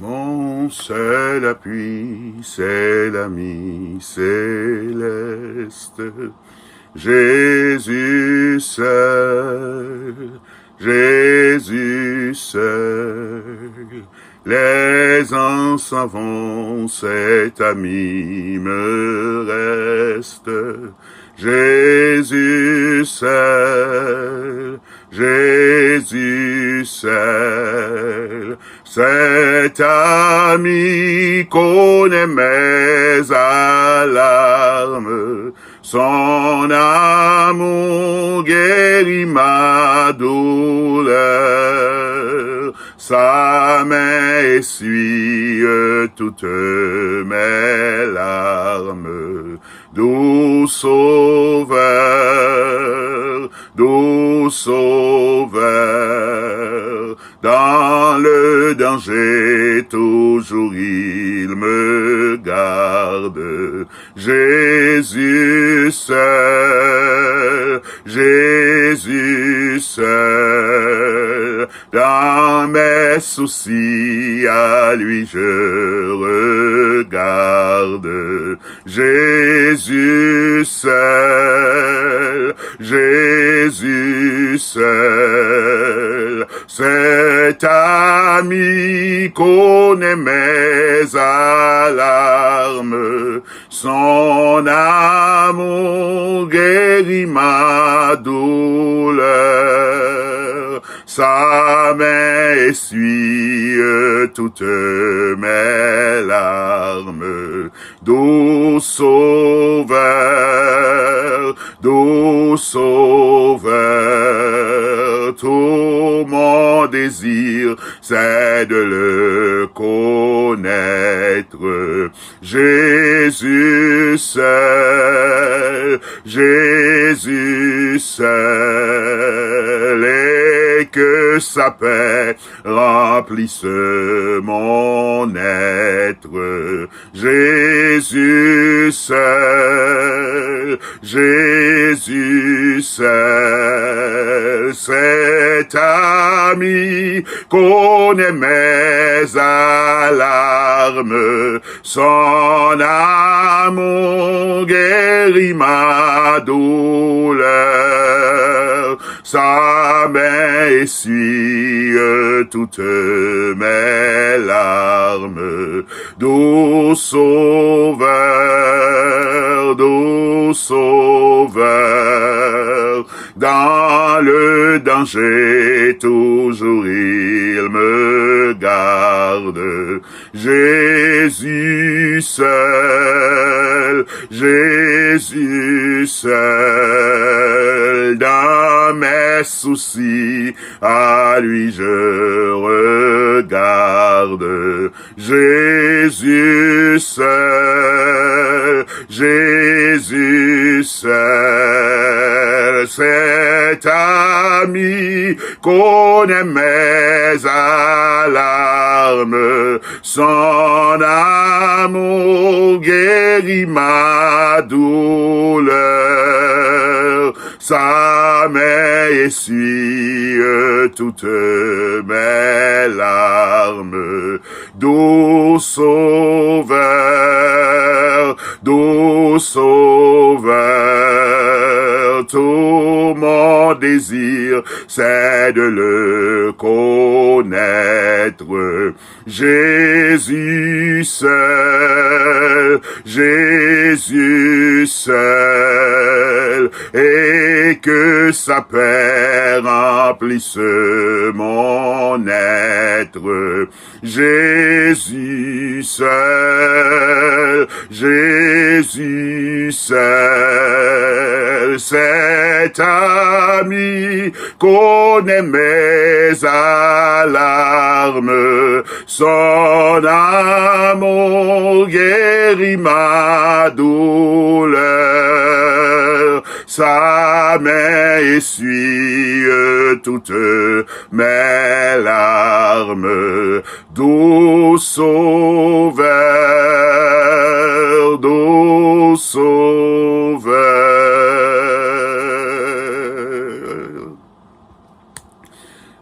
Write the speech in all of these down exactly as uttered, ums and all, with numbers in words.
Mon seul appui, c'est l'ami céleste, Jésus seul, Jésus seul. Les ans s'en vont, cet ami me reste, Jésus seul, Jésus seul. Cet ami connaît mes alarmes, son amour guérit ma douleur, sa main essuie toutes mes larmes. Doux Sauveur, doux Sauveur, dans le danger toujours il me garde. Jésus seul, Jésus seul, dans mes soucis à lui je regarde. Jésus seul, Jésus seul, cet ami connaît mes alarmes, son amour guérit ma douleur, sa main essuie toutes mes larmes. Doux Sauveur, doux Sauveur, tout mon désir, c'est de le connaître. Jésus seul, Jésus seul, et que sa paix remplisse mon être. Jésus seul, Jésus seul, cet ami connaît mes alarmes, son amour guérit ma douleur, sa main essuie toutes mes larmes. Doux Sauveur, doux Sauveur, dans le danger toujours il me garde. Jésus seul, Jésus seul, dans mes soucis, à lui je regarde. Jésus seul, Jésus seul, cet ami connaît mes alarmes, son amour guérit ma douleur, sa main essuie toutes mes larmes. Doux Sauveur, doux Sauveur, tout mon désir, c'est de le connaître. Jésus seul, Jésus seul, et que sa paix remplisse mon être. Jésus seul, Jésus seul, cet ami connaît mes alarmes, son amour guérit ma douleur, sa main essuie toutes mes larmes. Doux Sauveur, doux Sauveur.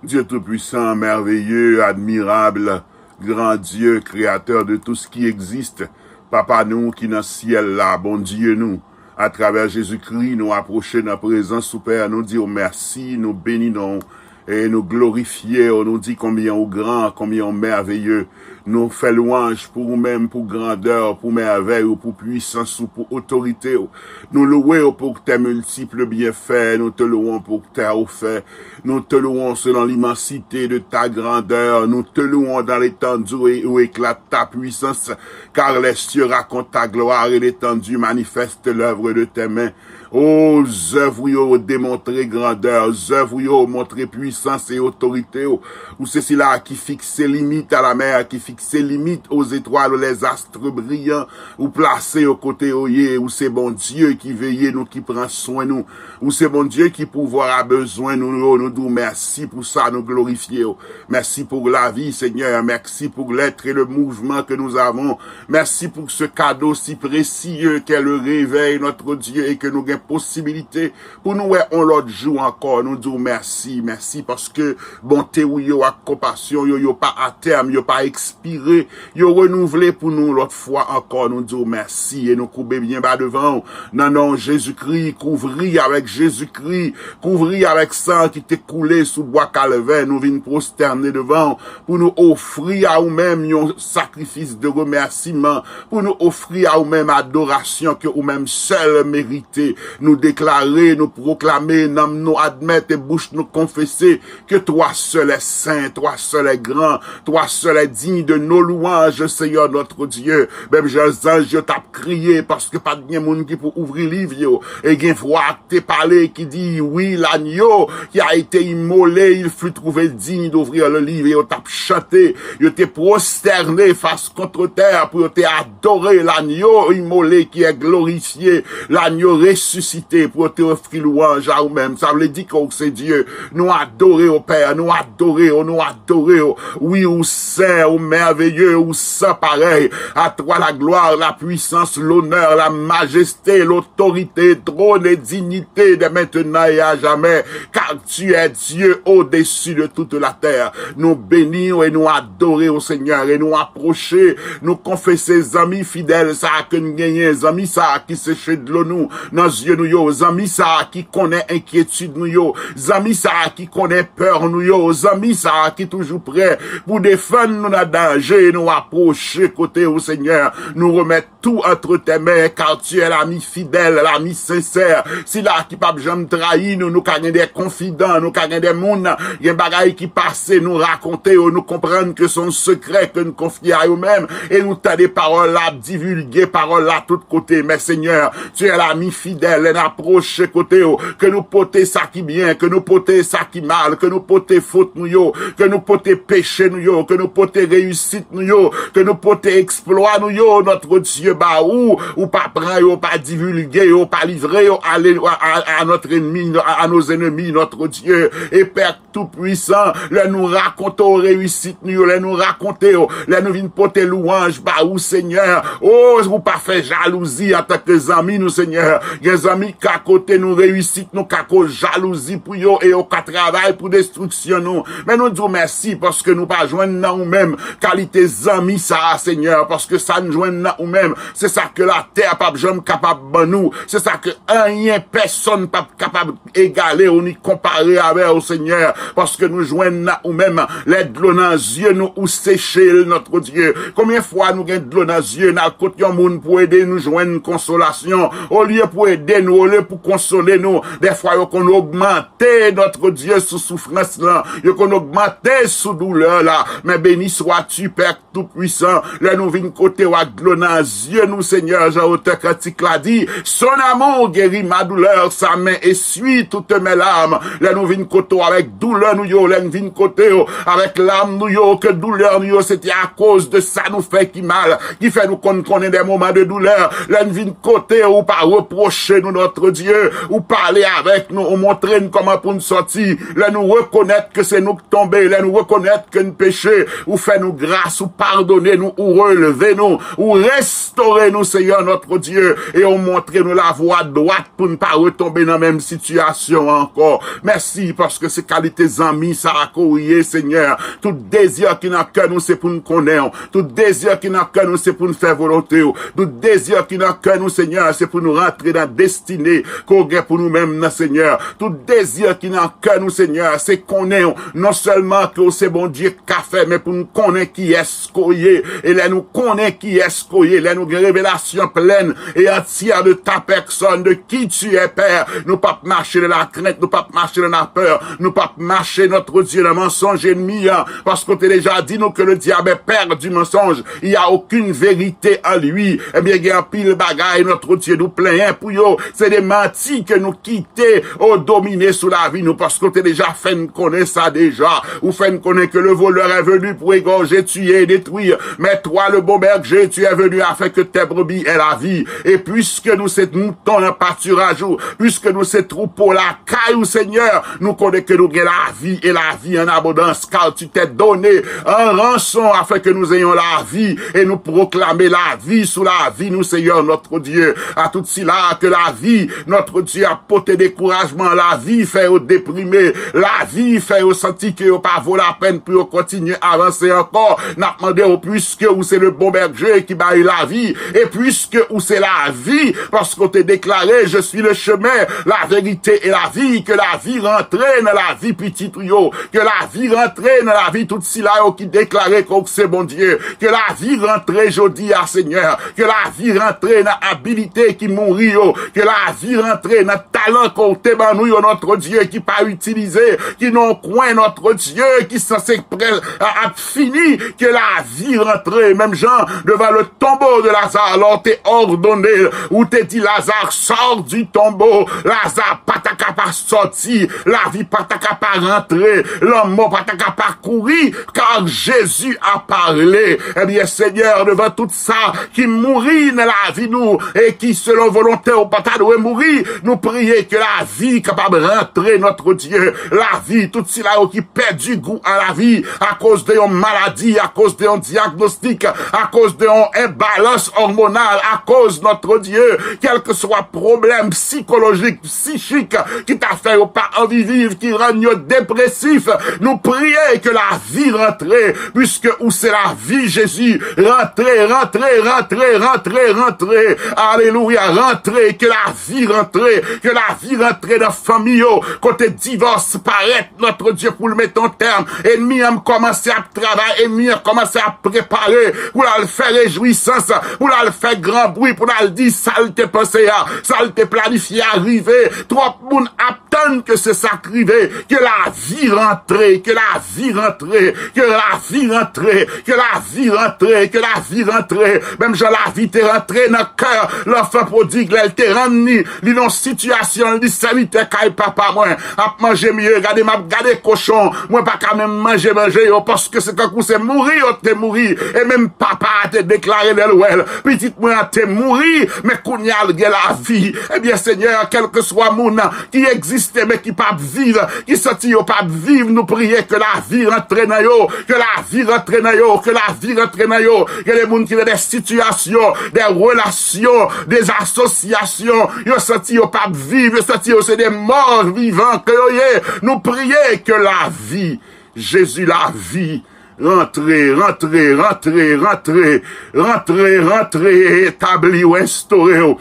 Dieu tout-puissant, merveilleux, admirable, Grand Dieu, créateur de tout ce qui existe, Papa nou ki nan syèl la, Bondye nou, atravè Jezikri, nou apwoche nan prezans ou, Pè, nou di w mèsi, nou beni non w, e nou glorifye w, nou di konbyen ou gran, konbyen ou mèveye. Nou fè lwanj pou ou menm, pou grandè w, pou mèvèy ou, pou pwisans ou, pou otorite w. Nou louwe w pou tes multiples bienfaits, nou te louons pour tes hauts faits. Nous te louons selon l'immensité de ta grandeur. Nous te louons dans l'étendue où éclate ta puissance, car les cieux racontent ta gloire et l'étendue manifeste l'œuvre de tes mains. O, zèv ou yo demontre grandè, zèv ou yo montre pwisans e otorite w. Ou se sila ki fikse limit à la mer, qui fixe limite aux étoiles, aux astres brillants. Ou plase yo kote yo ye. Ou se Bondye ki veye nou, ki pran swen nou. Ou se Bondye ki pouvwa a bezwen nou yo. Nou di w mèsi pou sa, nou glorifye w. Mèsi pou lavi, Senyè. Mèsi pou l'être et le mouvement que nous avons. Mèsi pou ce cadeau si précieux qu'est le réveil, notre Dieu, et que nou gen posibilite pou nou wè yon lòt jou ankò. Nou di w mèsi, mèsi paske bonte ou yo ak konpasyon yo, yo pa atèm, yo pa ekspire, yo renouvle pou nou lòt fwa ankò. Nou di w mèsi e nou koube byen ba devan w. Nan non Jezikri, kouvri avèk Jezikri, kouvri avèk san ki te koule sou bwa Kalvè. Nou vin pwostène devan w pou nou ofri a ou menm yon sakrifis de remèsiman, pou nou ofri a ou menm adorasyon ke ou menm sèl merite. Nou deklare, nou pwoklame, nanm nou admèt e bouch nou konfese que toi seul est saint, toi seul est grand, toi seul est digne de nos louanges, Seigneur notre Dieu. Menm jan zanj yo t ap kriye paske pa t gen moun ki pou ouvri liv yo. E gen vwa k te pale ki di, wi, l'agneau qui a été immolé, il fut trouvé digne d'ouvrir le livre. E yo t ap chante, yo te pwostène fas kontre tè pou yo te adore l'agneau immolé qui est glorifié, l'agneau ressuscité, pou yo te ofri lwanj a ou menm. Sa vle di ke w se Dye. Nou adore w, Pè, nou adore w, nou adore w. Wi, ou sen, ou mèveye, ou san parèy. À toi la gloire, la puissance, l'honneur, la majesté, l'autorité, trône et dignité dès maintenant et à jamais, car tu es Dieu au-dessus de toute la terre. Nou beni w e nou adore w, Senyè, e nou apwoche, nou konfese zanmi fidèl sa a ke n genyen, zanmi sa a ki seche dlo nou nan zye nou yo, zanmi sa a ki konnen enkyetid nou yo, zanmi sa a ki konnen pè nou yo, zanmi sa a ki toujou prè pou defann nou nan danje. Nou apwoche kote w, Senyè. Nou remèt tout entre tes mains, car tu es l'ami fidèle, l'ami sincère. Sila ki p ap janm trayi nou, nou ka gen de konfidan, nou ka gen de moun, gen bagay ki pase, nou rakonte yo, nou konprann ke se yon sekrè ke n konfye a yo menm, e nou tande pawòl la ap divilge pawòl la tout kote. Men Senyè, tu es l'ami fidèle, lè n apwoche kote w, ke nou pote sa ki byen, ke nou pote sa ki mal, ke nou pote fot nou yo, ke nou pote peche nou yo, ke nou pote reyisit nou yo, ke nou pote eksplwa nou yo, notre Dieu, ba ou, ou pa pran yo, ou pa divilge yo, ou pa livre yo a, a, a, à notre ennemi, à, à nos ennemis, notre Dieu, et Père Tout-Puissant, lè nou rakonte w reyisit nou yo, lè nou rakonte w, lè nou vin pote lwanj ba ou, Senyè, o, ou pa fè jalouzi antanke zanmi nou, Senyè. Gen zanmi ka kote nou reyisit nou ka koz jalouzi pou yo e yo ka travay pou destriksyon nou. Men nou di w mèsi paske nou pa jwenn nan ou menm kalite zanmi sa a, Senyè, paske sa n jwenn nan ou menm, se sa ke latè p ap janm kapab ban nou, se sa ke anyen, pèsonn p ap kapab egale w ni konpare avè w, Senyè, paske nou jwenn nan ou menm. Lè dlo nan zye nou, ou seche l, notre Dieu. Konbyen fwa nou gen dlo nan zye, n al kot yon moun pou ede nou jwenn konsolasyon? Olye pou ede nou, olye pou konsole nou, dèfwa yo konn ogmante, notre Dieu, sou soufrans lan, yo konn ogmante sou doulè la. Men beni swa tu, Pè Tout-Puissant, lè nou vin kote w ak dlo nan zye nou, Senyè, jan otè kantik la di, son amour guérit ma douleur, sa main essuie toutes mes larmes. Lè nou vin kote w avèk doulè nou yo, lè n vin kote w avèk lam nou yo, ke doulè nou yo se te akoz de sa nou fè ki mal, ki fè nou konn konnen de moman de doulè. Lè n vin kote w, ou pa repwoche nou, notre Dieu, ou pale avèk nou, ou montre n kòman pou n sòti. Lè nou rekonèt ke se nou k tonbe, lè nou rekonèt ke n peche, ou fè nou gras, ou padone nou, ou releve nou, ou restore nou, Seyè, notre Dieu, e ou montre nou lavwa dwat pou n pa retonbe nan menm sitiyasyon an ankò. Mèsi, paske se kalite zanmi sa a ke w ye, Senyè. Tout dezi ki nan kè nou, se pou n konnen w. Tout dezi ki nan kè nou, se pou n fè volonte w. Tout dezi ki nan kè nou, Senyè, se pou nou rantre nan destine ke w gen pou nou menm nan, Senyè. Tout dezi ki nan kè nou, Senyè, se konnen w. Non sèlman ke w se Bondye k ka fè, men pou n konnen kiyès ke w ye. E lè nou konnen kiyès ke w ye, lè nou gen revelasyon plèn e antyè de ta pèsòn, de qui tu es, Père, nou p ap mache nan lakrent, nou p ap mache nan lapè, nou p ap mache, notre Dieu, nan mansonj ènmi an, paske w te deja di nou ke le diable est père du mensonge, il y a aucune vérité en lui. Ebyen, gen anpil bagay, notre Dieu, nou plenyen pou yo. Se de manti ke nou kite, o, domine sou lavi nou, paske w te deja fè n konnen sa deja. Ou fè n konnen que le voleur est venu pour égorger, tuer et détruire. Mais toi, le bon berger, tu es venu afin que tes brebis aient la vie. E piske nou se mouton nan patiraj ou, piske nou se twoupo lakay ou, Senyè, nou konnen ke nou gen lavi e lavi an abondans, car tu t'es donné en rançon afin que nous ayons la vie, et nous proclamer la vie sous la vie, nous, Seigneur notre Dieu, à tout sila ke lavi, notre Dieu, ap pote dekourajman, lavi fè yo deprime, lavi fè yo santi ke yo pa vo lapèn pou yo kontinye avanse ankò. N ap mande w, puiske ou se le bon berger ki bay lavi, e puiske ou se lavi, paske w te deklare, je suis le chemin, la vérité et la vie, ke lavi rantre nan lavi pitit ou yo, ke lavi rantre nan lavi tout sila yo ki deklare ke w se Bondye, ke lavi rantre jodi a, Senyè, ke lavi rantre nan abilite ki mouri yo, ke lavi rantre nan talan ke w te ban nou yo, notre Dieu, ki pa itilize, ki nan yon kwen, notre Dieu, ki sanse prè a, ap fini, ke lavi rantre, menm jan devan le tombeau de Lazare, lè w te òdone, ou te di, Lazare, sors du tombeau, Lazare pa ta ka pa sòti, lavi pa ta ka pa rantre, lanmò pa ta ka pa kouri, car Jésus a parlé. Ebyen, Senyè, devan tout sa ki mouri nan lavi nou e ki, selon volonte w, pa ta dwe mouri, nou priye ke lavi kapab rantre, notre Dieu. Lavi, tout sila yo ki pèdi gou a lavi akoz de yon maladi, akoz de yon dyagnostik, akoz de yon enbalans òmonal, akoz, notre Dieu, kèlkeswa pwoblèm sikolojik, psichik ki ta fè yo pa anvi viv, ki rann yo depresif. Nou priye ke lavi rantre, puiske ou se lavi, Jezi. Rantre, rantre, rantre, rantre, rantre. Alelouya, rantre, ke lavi rantre, ke lavi rantre nan fanmi yo, kote divòs parèt, notre Dieu, pou l mete yon tèm. Ènmi an kòmanse ap travay, ènmi an kòmanse ap prepare pou l al fè rejwisans, pou l al fè gran bri, pou l al di sa l te panse a, sa l te planifye a rive. Twòp moun ap tann ke se sa k rive. Ke lavi rantre, ke lavi rantre, ke lavi rantre, ke lavi rantre, ke lavi rantre. Menm jan lavi te rantre nan kè lanfan pwodig lè l te rann li, li nan yon sitiyasyon, li di, sèvitè kay papa mwen ap manje mye, gade m ap gade kochon, mwen pa ka menm manje manje yo, paske se tankou se mouri yo te mouri, e menm papa a te deklare lè l wè l, pitit mwen an te mouri, men kounye a l gen lavi. Ebyen, Senyè, kèlkeswa moun ki egziste, men ki p ap viv, ki santi yo p ap viv, nou priye ke lavi rantre nan yo, ke lavi rantre nan yo, ke lavi rantre nan yo. Gen de moun ki nan de sitiyasyon, de relasyon, de asosyasyon, yo santi yo p ap viv, yo santi yo se de mò vivan ke yo ye. Nou priye ke lavi, Jezi, lavi, rantre, rantre, rantre, rantre, rantre, rantre, etabli w, enstore w,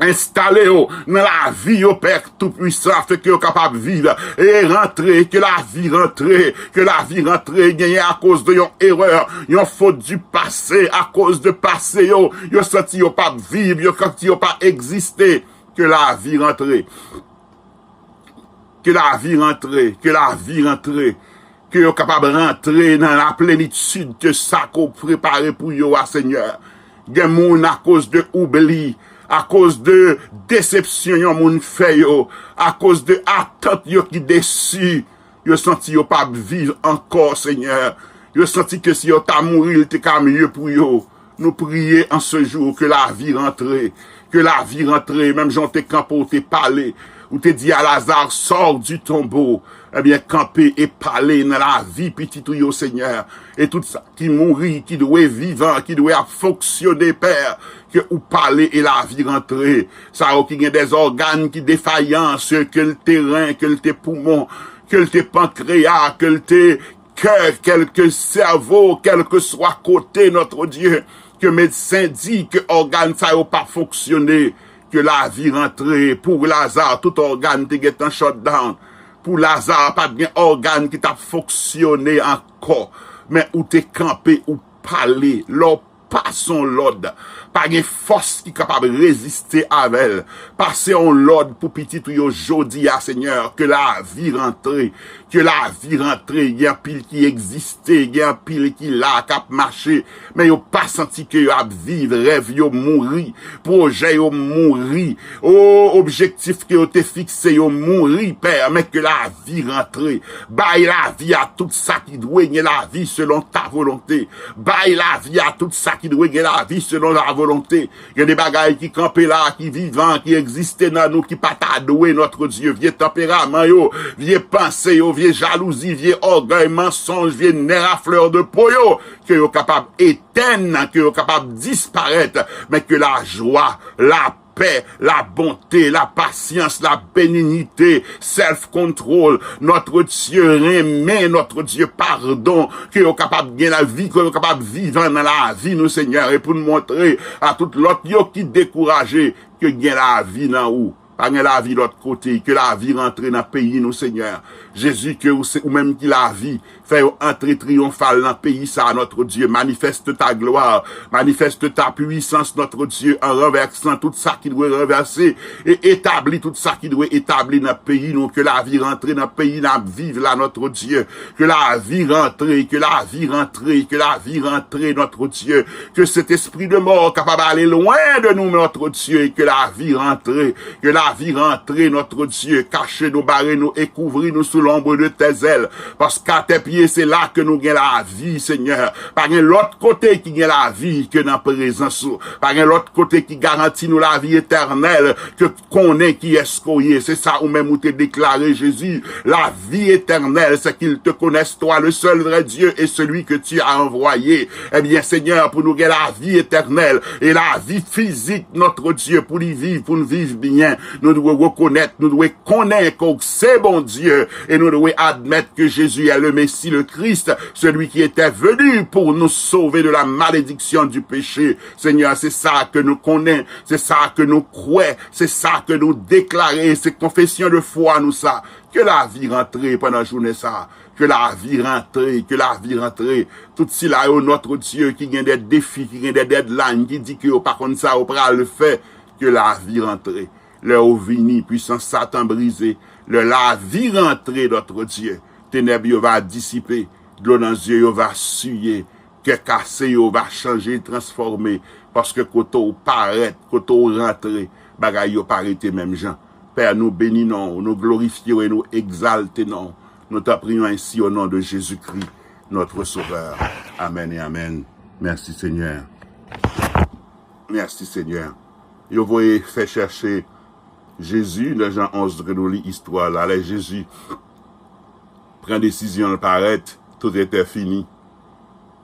enstale yo nan lavi yo, Pè Toupwisan, afin ke yo kapab viv e rantre, ke lavi rantre, ke lavi rantre, genyen akoz de yon erè, yon fot di pase, akoz de pase yo, yo santi yo p ap viv, yo santi yo pa egziste, ke lavi rantre. Ke lavi rantre, ke lavi rantre, ke yo kapab rantre nan laplenitid ke sa ke w prepare pou yo a, Senyè. Gen moun, akoz de oubli, akoz de desepsyon yon moun fè yo, akoz de atant yo ki desi, yo santi yo p ap viv ankò, Senyè. Yo santi ke si yo ta mouri, li te ka mye pou yo. Nou priye an se jou ke lavi rantre, ke lavi rantre, menm jan w te kanpe, w te pale, ou te di a Lazare, sors du tombeau, ebyen, kanpe e pale nan lavi pitit ou yo, Senyè. E tout sa ki mouri, ki dwe vivan, ki dwe ap fonksyone, Pè, ke ou pale e lavi rantre. Sa yo ki gen dèzògàn ki defayan, ke l te ren, ke l te poumon, ke l te pankreya, ke l te kè, kèlke sèvo, kèlkeswa kote, notre Dieu, ke medsen di ke ògàn sa yo pa fonksyone, ke lavi rantre. Pou Lazare, tout ògàn te gentan shut down. Pou Lazare, pa t gen ògàn ki t ap fonksyone ankò. Men ou te kanpe, ou pale. Lè w pase yon lòd, pa gen fòs ki kapab reziste avè l. Pase yon lòd pou pitit ou yo jodi a, Senyè, ke lavi rantre, ke lavi rantre. Gen anpil ki egziste, gen anpil ki la, k ap mache, men yo pa santi ke yo ap viv, rèv yo mouri, pwojè yo mouri, o, objektif ke yo te fikse yo mouri, Pè, men ke lavi rantre. Bay lavi a tout sa ki dwe gen lavi selon ta volonte. Bay lavi a tout sa ki dwe gen lavi selon la volonte. Gen de bagay ki kanpe la, ki vivan, ki egziste nan nou, ki pa ta dwe, notre Dieu. Vye tanperaman yo, vye panse yo, vye jalouzi, vye ògèy, mansonj, vye nè a flè de po yo, ke yo kapab etenn, ke yo kapab disparèt, men ke lajwa, lapè, labonte, lapasyans, labeninyite, self control, notre Dieu, renmen, notre Dieu, padon, ke yo kapab gen lavi, ke yo kapab vivan nan lavi nou, Senyè, e pou n montre a tout lòt yo ki dekouraje ke gen lavi nan ou. Pa gen lavi lòt kote, ke lavi rantre nan peyi nou, Senyè. Jezi, ke ou se ou menm ki lavi, fè yo antre triyonfal nan peyi sa a, notre Dieu. Manifeste ta gloire, manifeste ta puissance, notre Dieu, en renversant tout sa ki dwe ranvèse e etabli tout sa ki dwe etabli nan peyi nou. Ke lavi rantre nan peyi n ap viv la, notre Dieu. Ke lavi rantre, ke lavi rantre, ke lavi rantre, notre Dieu. Ke cet esprit de mort kapab ale lwen de nou, notre Dieu, e ke lavi rantre, ke lavi rantre, notre Dieu. Kache nou, bare nou e kouvri nou sou lonbre de tes ailes. Paske a tè pye, se la ke nou gen lavi, Senyè. Pa gen lòt kote ki gen lavi ke nan prezans ou. Pa gen lòt kote ki garanti nou lavi etènèl ke konnen kiyès ke w ye. Se sa ou menm ou te deklare, Jezi. La vie éternelle, c'est qu'ils te connaissent, toi, le seul vrai Dieu, et celui que tu as envoyé. Ebyen, Senyè, pou nou gen lavi etènèl e lavi fizik, notre Dieu, pou li viv, pou n viv byen, nou dwe rekonèt, nou dwe konnen ke w se Bondye, e nou dwe admèt ke Jésus est le Messie, le Christ, celui qui était venu pour nous sauver de la malédiction du péché. Senyè, se sa ke nou konnen, se sa ke nou kwè, se sa ke nou deklare, se konfesyon de fwa nou sa. Ke lavi rantre pandan jounen sa. Ke lavi rantre, ke lavi rantre. Tout sila yo, notre Dieu, ki gen de defi, ki gen de deadline, ki di ke yo pa konn sa yo pral fè, ke lavi rantre. Lè yo vini, pwisans Satan brize. Lè lavi rantre, notre Dieu, tenèb yo va disipe, dlo nan zye yo va siye, kè kase yo va chanje, transfòme, paske kote w parèt, kote w rantre, bagay yo pa rete menm jan. Pè, nou beni non w, nou glorifye w e nou egzalte non w. Nou t'en prions ainsi au nom de Jésus-Christ, notre Sauveur. Amen et amen. Merci Seigneur. Merci Seigneur. Yo voye fè chèche Jezi nan Jan onz ke nou li istwa la. Lè Jezi pran desizyon l parèt, tout etè fini.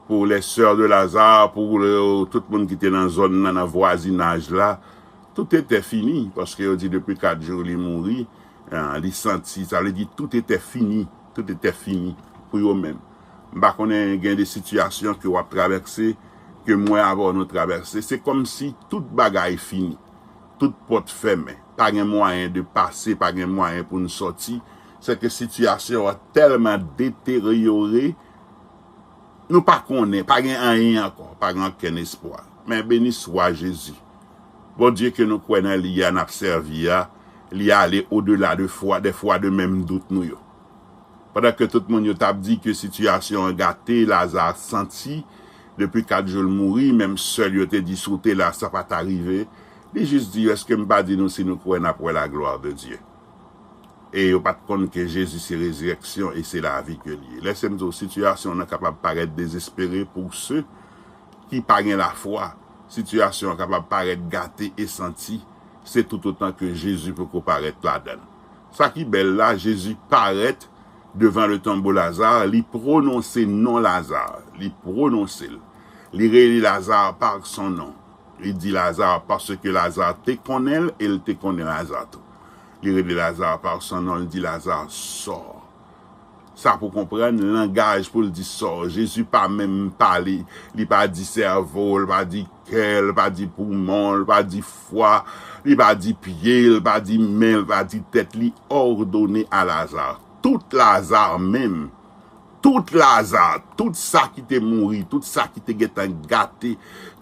Pour les sœurs de Lazare, pour le, tout moun ki te nan zòn nan, nan vwazinaj la, tout etè fini, paske yo di depi kat jou li mouri, ah, li santi, sa vle di tout etè fini, tout etè fini pou yo menm. M pa konnen gen de sitiyasyon ke w ap travèse, ke mwen avè w nou travèse, se kòmsi tout bagay fini. Tout pòt fèmen. Pa gen mwayen de pase, pa gen mwayen pou n sòti. Se ke sitiyasyon an tèlman deteryore, nou pa konnen, pa gen anyen ankò, pa gen okenn espwa. Men beni swa Jezi. Bondye ke nou kwè nan li a, n ap sèvi a, li ale odela de fwa, de fwa de menm dout nou yo. Pandan ke tout moun yo t ap di ke sitiyasyon an gate, Laza santi, depi kat jou l mouri, menm sè l yo te di si w te la, sa pa ta rive. Li jis di yo, èske m pa di nou si nou kwè n ap wè la gloire de Dieu? E yo pa t konn ke Jezi se rezirèksyon e se lavi ke li ye. Lèse m di w, sitiyasyon w nan kapab parèt dezespere pou se ki pa gen lafwa, sitiyasyon an kapab parèt gate e santi, se toutotan ke Jezi poko parèt ladan l. Sa ki bèl la, Jezi parèt devan le tombeau Lazare, li pwononse non Lazare, li pwononse l. Li rele Lazare par son nom. Li di Lazare paske Lazare te konnen l e l te konnen Lazare tou. Li rele Lazare par son nom, li di Lazare sò. Sa pou konprann langaj pou l di sò. Jezi pa menm pale, li pa di sèvo, li pa di kè, li pa di poumon, li pa di fwa, li pa di pye, li pa di men, li pa di tèt, li òdone a Lazare. Tout Lazare menm, tout Lazare, tout sa ki te mouri, tout sa ki te gentan gate,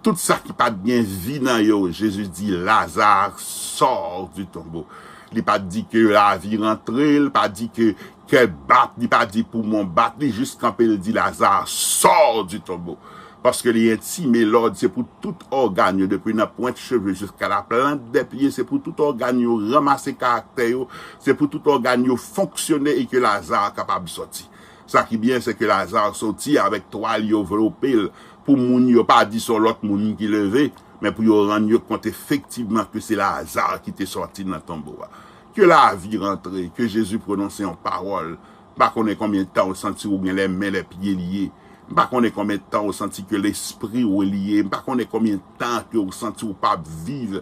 tout sa ki pa t gen vi nan yo, Jezi di, Lazare, sors du tombeau. Li pa t di ke lavi rantre, li pa di ke kè bat, li pa di poumon bat, li jis kanpe, li di, Lazare, sors du tombeau. Paske li entime lòd, se pou tout ògàn yo, depi nan pwent cheve jiska la plant dè pye, se pou tout ògàn yo ranmase karaktè yo, se pou tout ògàn yo fonksyone e ke Lazare kapab sòti. Sa ki byen, se ke Lazare sòti avèk twal yo vlope l, pou moun yo pa di se yon lòt moun ki leve, men pou yo rann yo kont efektivman ke se Lazare ki te sòti nan tonbo a. Ke lavi rantre, ke Jezi pwononse yon pawòl. M pa konnen konbyen tan ou santi ou gen lè men lè pye lye. M pa konnen konbyen tan ou santi ke lespri ou lye. M pa konnen konbyen tan ke ou santi ou p ap viv.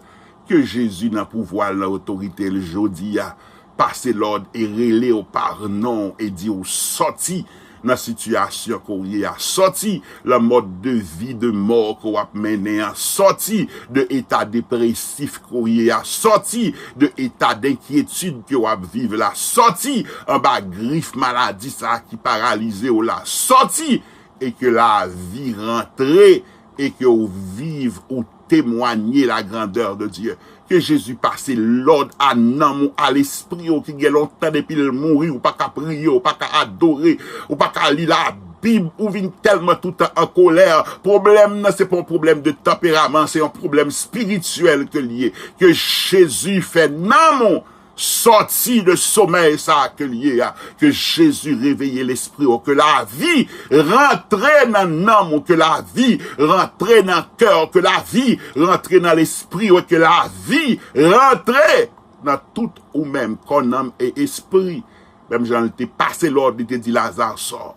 Ke Jezi nan pouvwa l, nan otorite l jodi a, pase lòd e rele w pa non e di w sòti nan sitiyasyon ke w ye a, sòti nan mòd de vi de mò ke w ap mennen an, sòti de eta depresif ke w ye a, sòti de eta denkyetid ke w ap viv la, sòti anba grif maladi sa a ki paralize w la, sòti e ke lavi rantre e ke w viv, ou temwanye la grandeur de Dieu. Ke Jezi pase lòd a nanm ou, a lespri ou ki gen lontan depi l mouri, ou pa ka priye, ou pa ka adore, ou pa ka li Labib, ou vin tèlman toutan an kolè. Pwoblèm nan se pa yon pwoblèm de tanperaman, se yon pwoblèm espirityèl ke l ye. Ke Jezi fè nanm ou sòti de somèy sa a ke l ye a, ke Jezi reveye lespri w, ke lavi rantre nan nanm ou, ke lavi rantre nan kè w, ke lavi rantre nan lespri w, ke lavi rantre nan tout ou menm, kò, nanm e espri. Menm jan l te pase lòd, li te di Laza sò,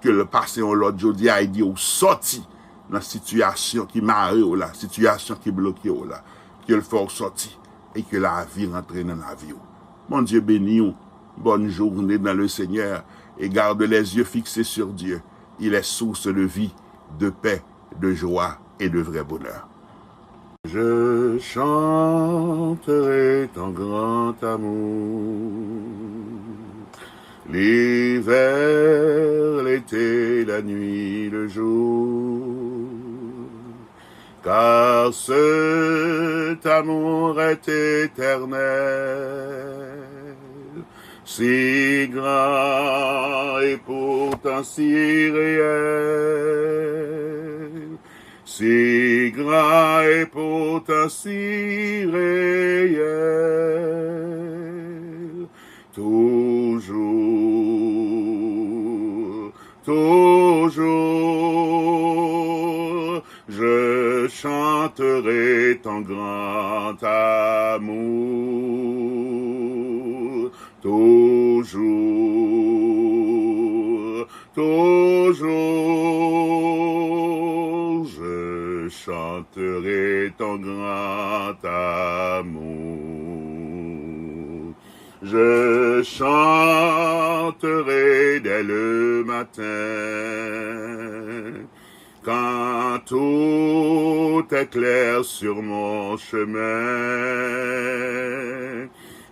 ke l pase yon lòd jodi a, e di w sòti nan sitiyasyon ki mare w la, sitiyasyon ki bloke w la, ke l fè w sòti e ke lavi rantre nan lavi w. Bondye beni w. Bonne journée dans le Seigneur et garde les yeux fixés sur Dieu. Il est source de vie, de paix, de joie et de vrai bonheur. Je chanterai ton grand amour, l'hiver, l'été, la nuit, le jour, car cet amour est éternel, si grand et pourtant si réel, si grand et pourtant si réel. Toujours, toujours, je chanterai ton grand amour. Toujours, toujours, je chanterai ton grand amour. Je chanterai dès le matin, quand tout est clair sur mon chemin.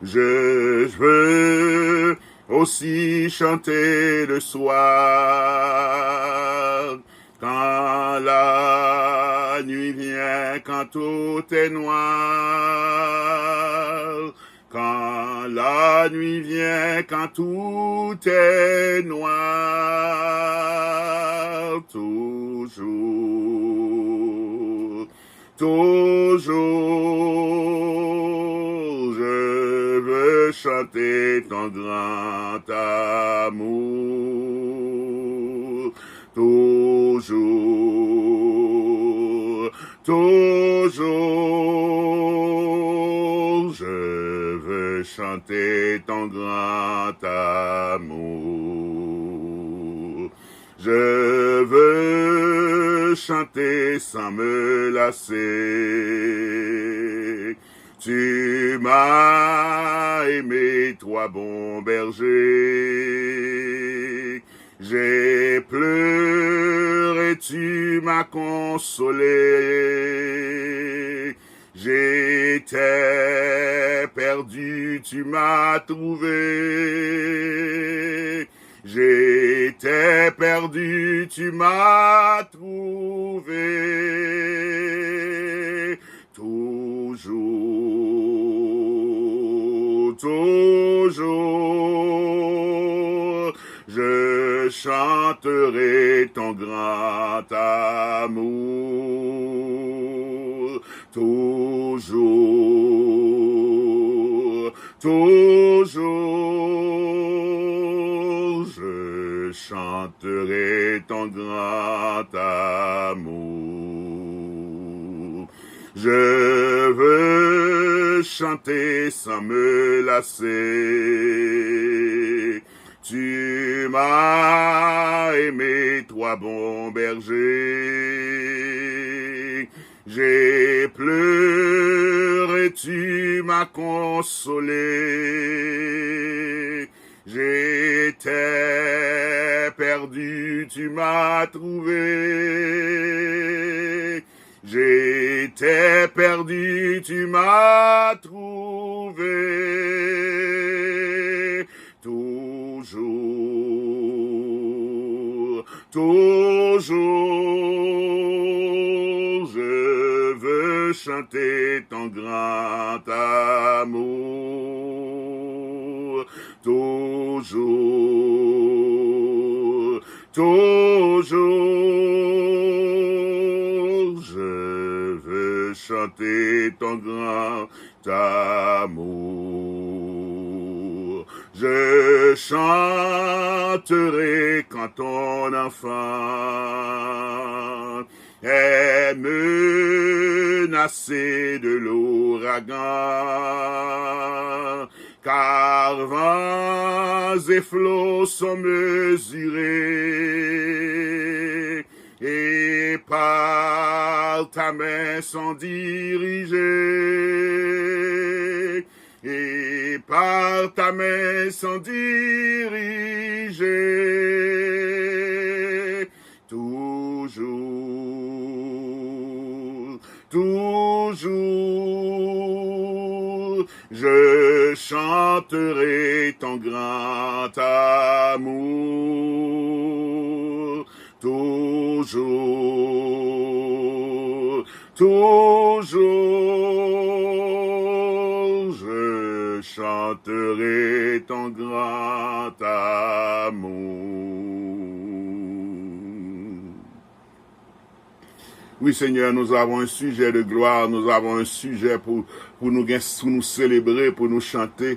Je veux aussi chanter le soir, quand la nuit vient, quand tout est noir, quand la nuit vient, quand tout est noir, toujours, toujours, je veux chanter ton grand amour. Toujours, Toujours, je veux chanter ton grand amour. Je veux chanter sans me lasser. Tu m'as aimé, toi bon berger. J'ai pleuré, tu m'as consolé. J'étais perdu, tu m'as trouvé. J'étais perdu, tu m'as trouvé. Toujours, toujours, je chanterai ton grand amour. Toujours, toujours, je chanterai ton grand amour. Je veux chanter sans me lasser. Tu m'as aimé, toi bon berger. J'ai pleuré, tu m'as consolé. J'étais perdu, tu m'as trouvé. J'étais perdu, tu m'as trouvé. Toujours, toujours, je veux chanter ton grand amour. Toujours, toujours, je veux chanter ton grand amour. Je chanterai quand ton enfant est menacé de l'ouragan, car vents et flots sont mesurés, et par ta main sont dirigés, et par ta main sont dirigés. Toujours, toujours, je chanterai ton grand amour. Toujours, toujours, je chanterai ton grand amour. Oui, Seigneur, nous avons un sujet de gloire, nous avons un sujet pou, pou nou gen, pou nou selebre, pou nou chante.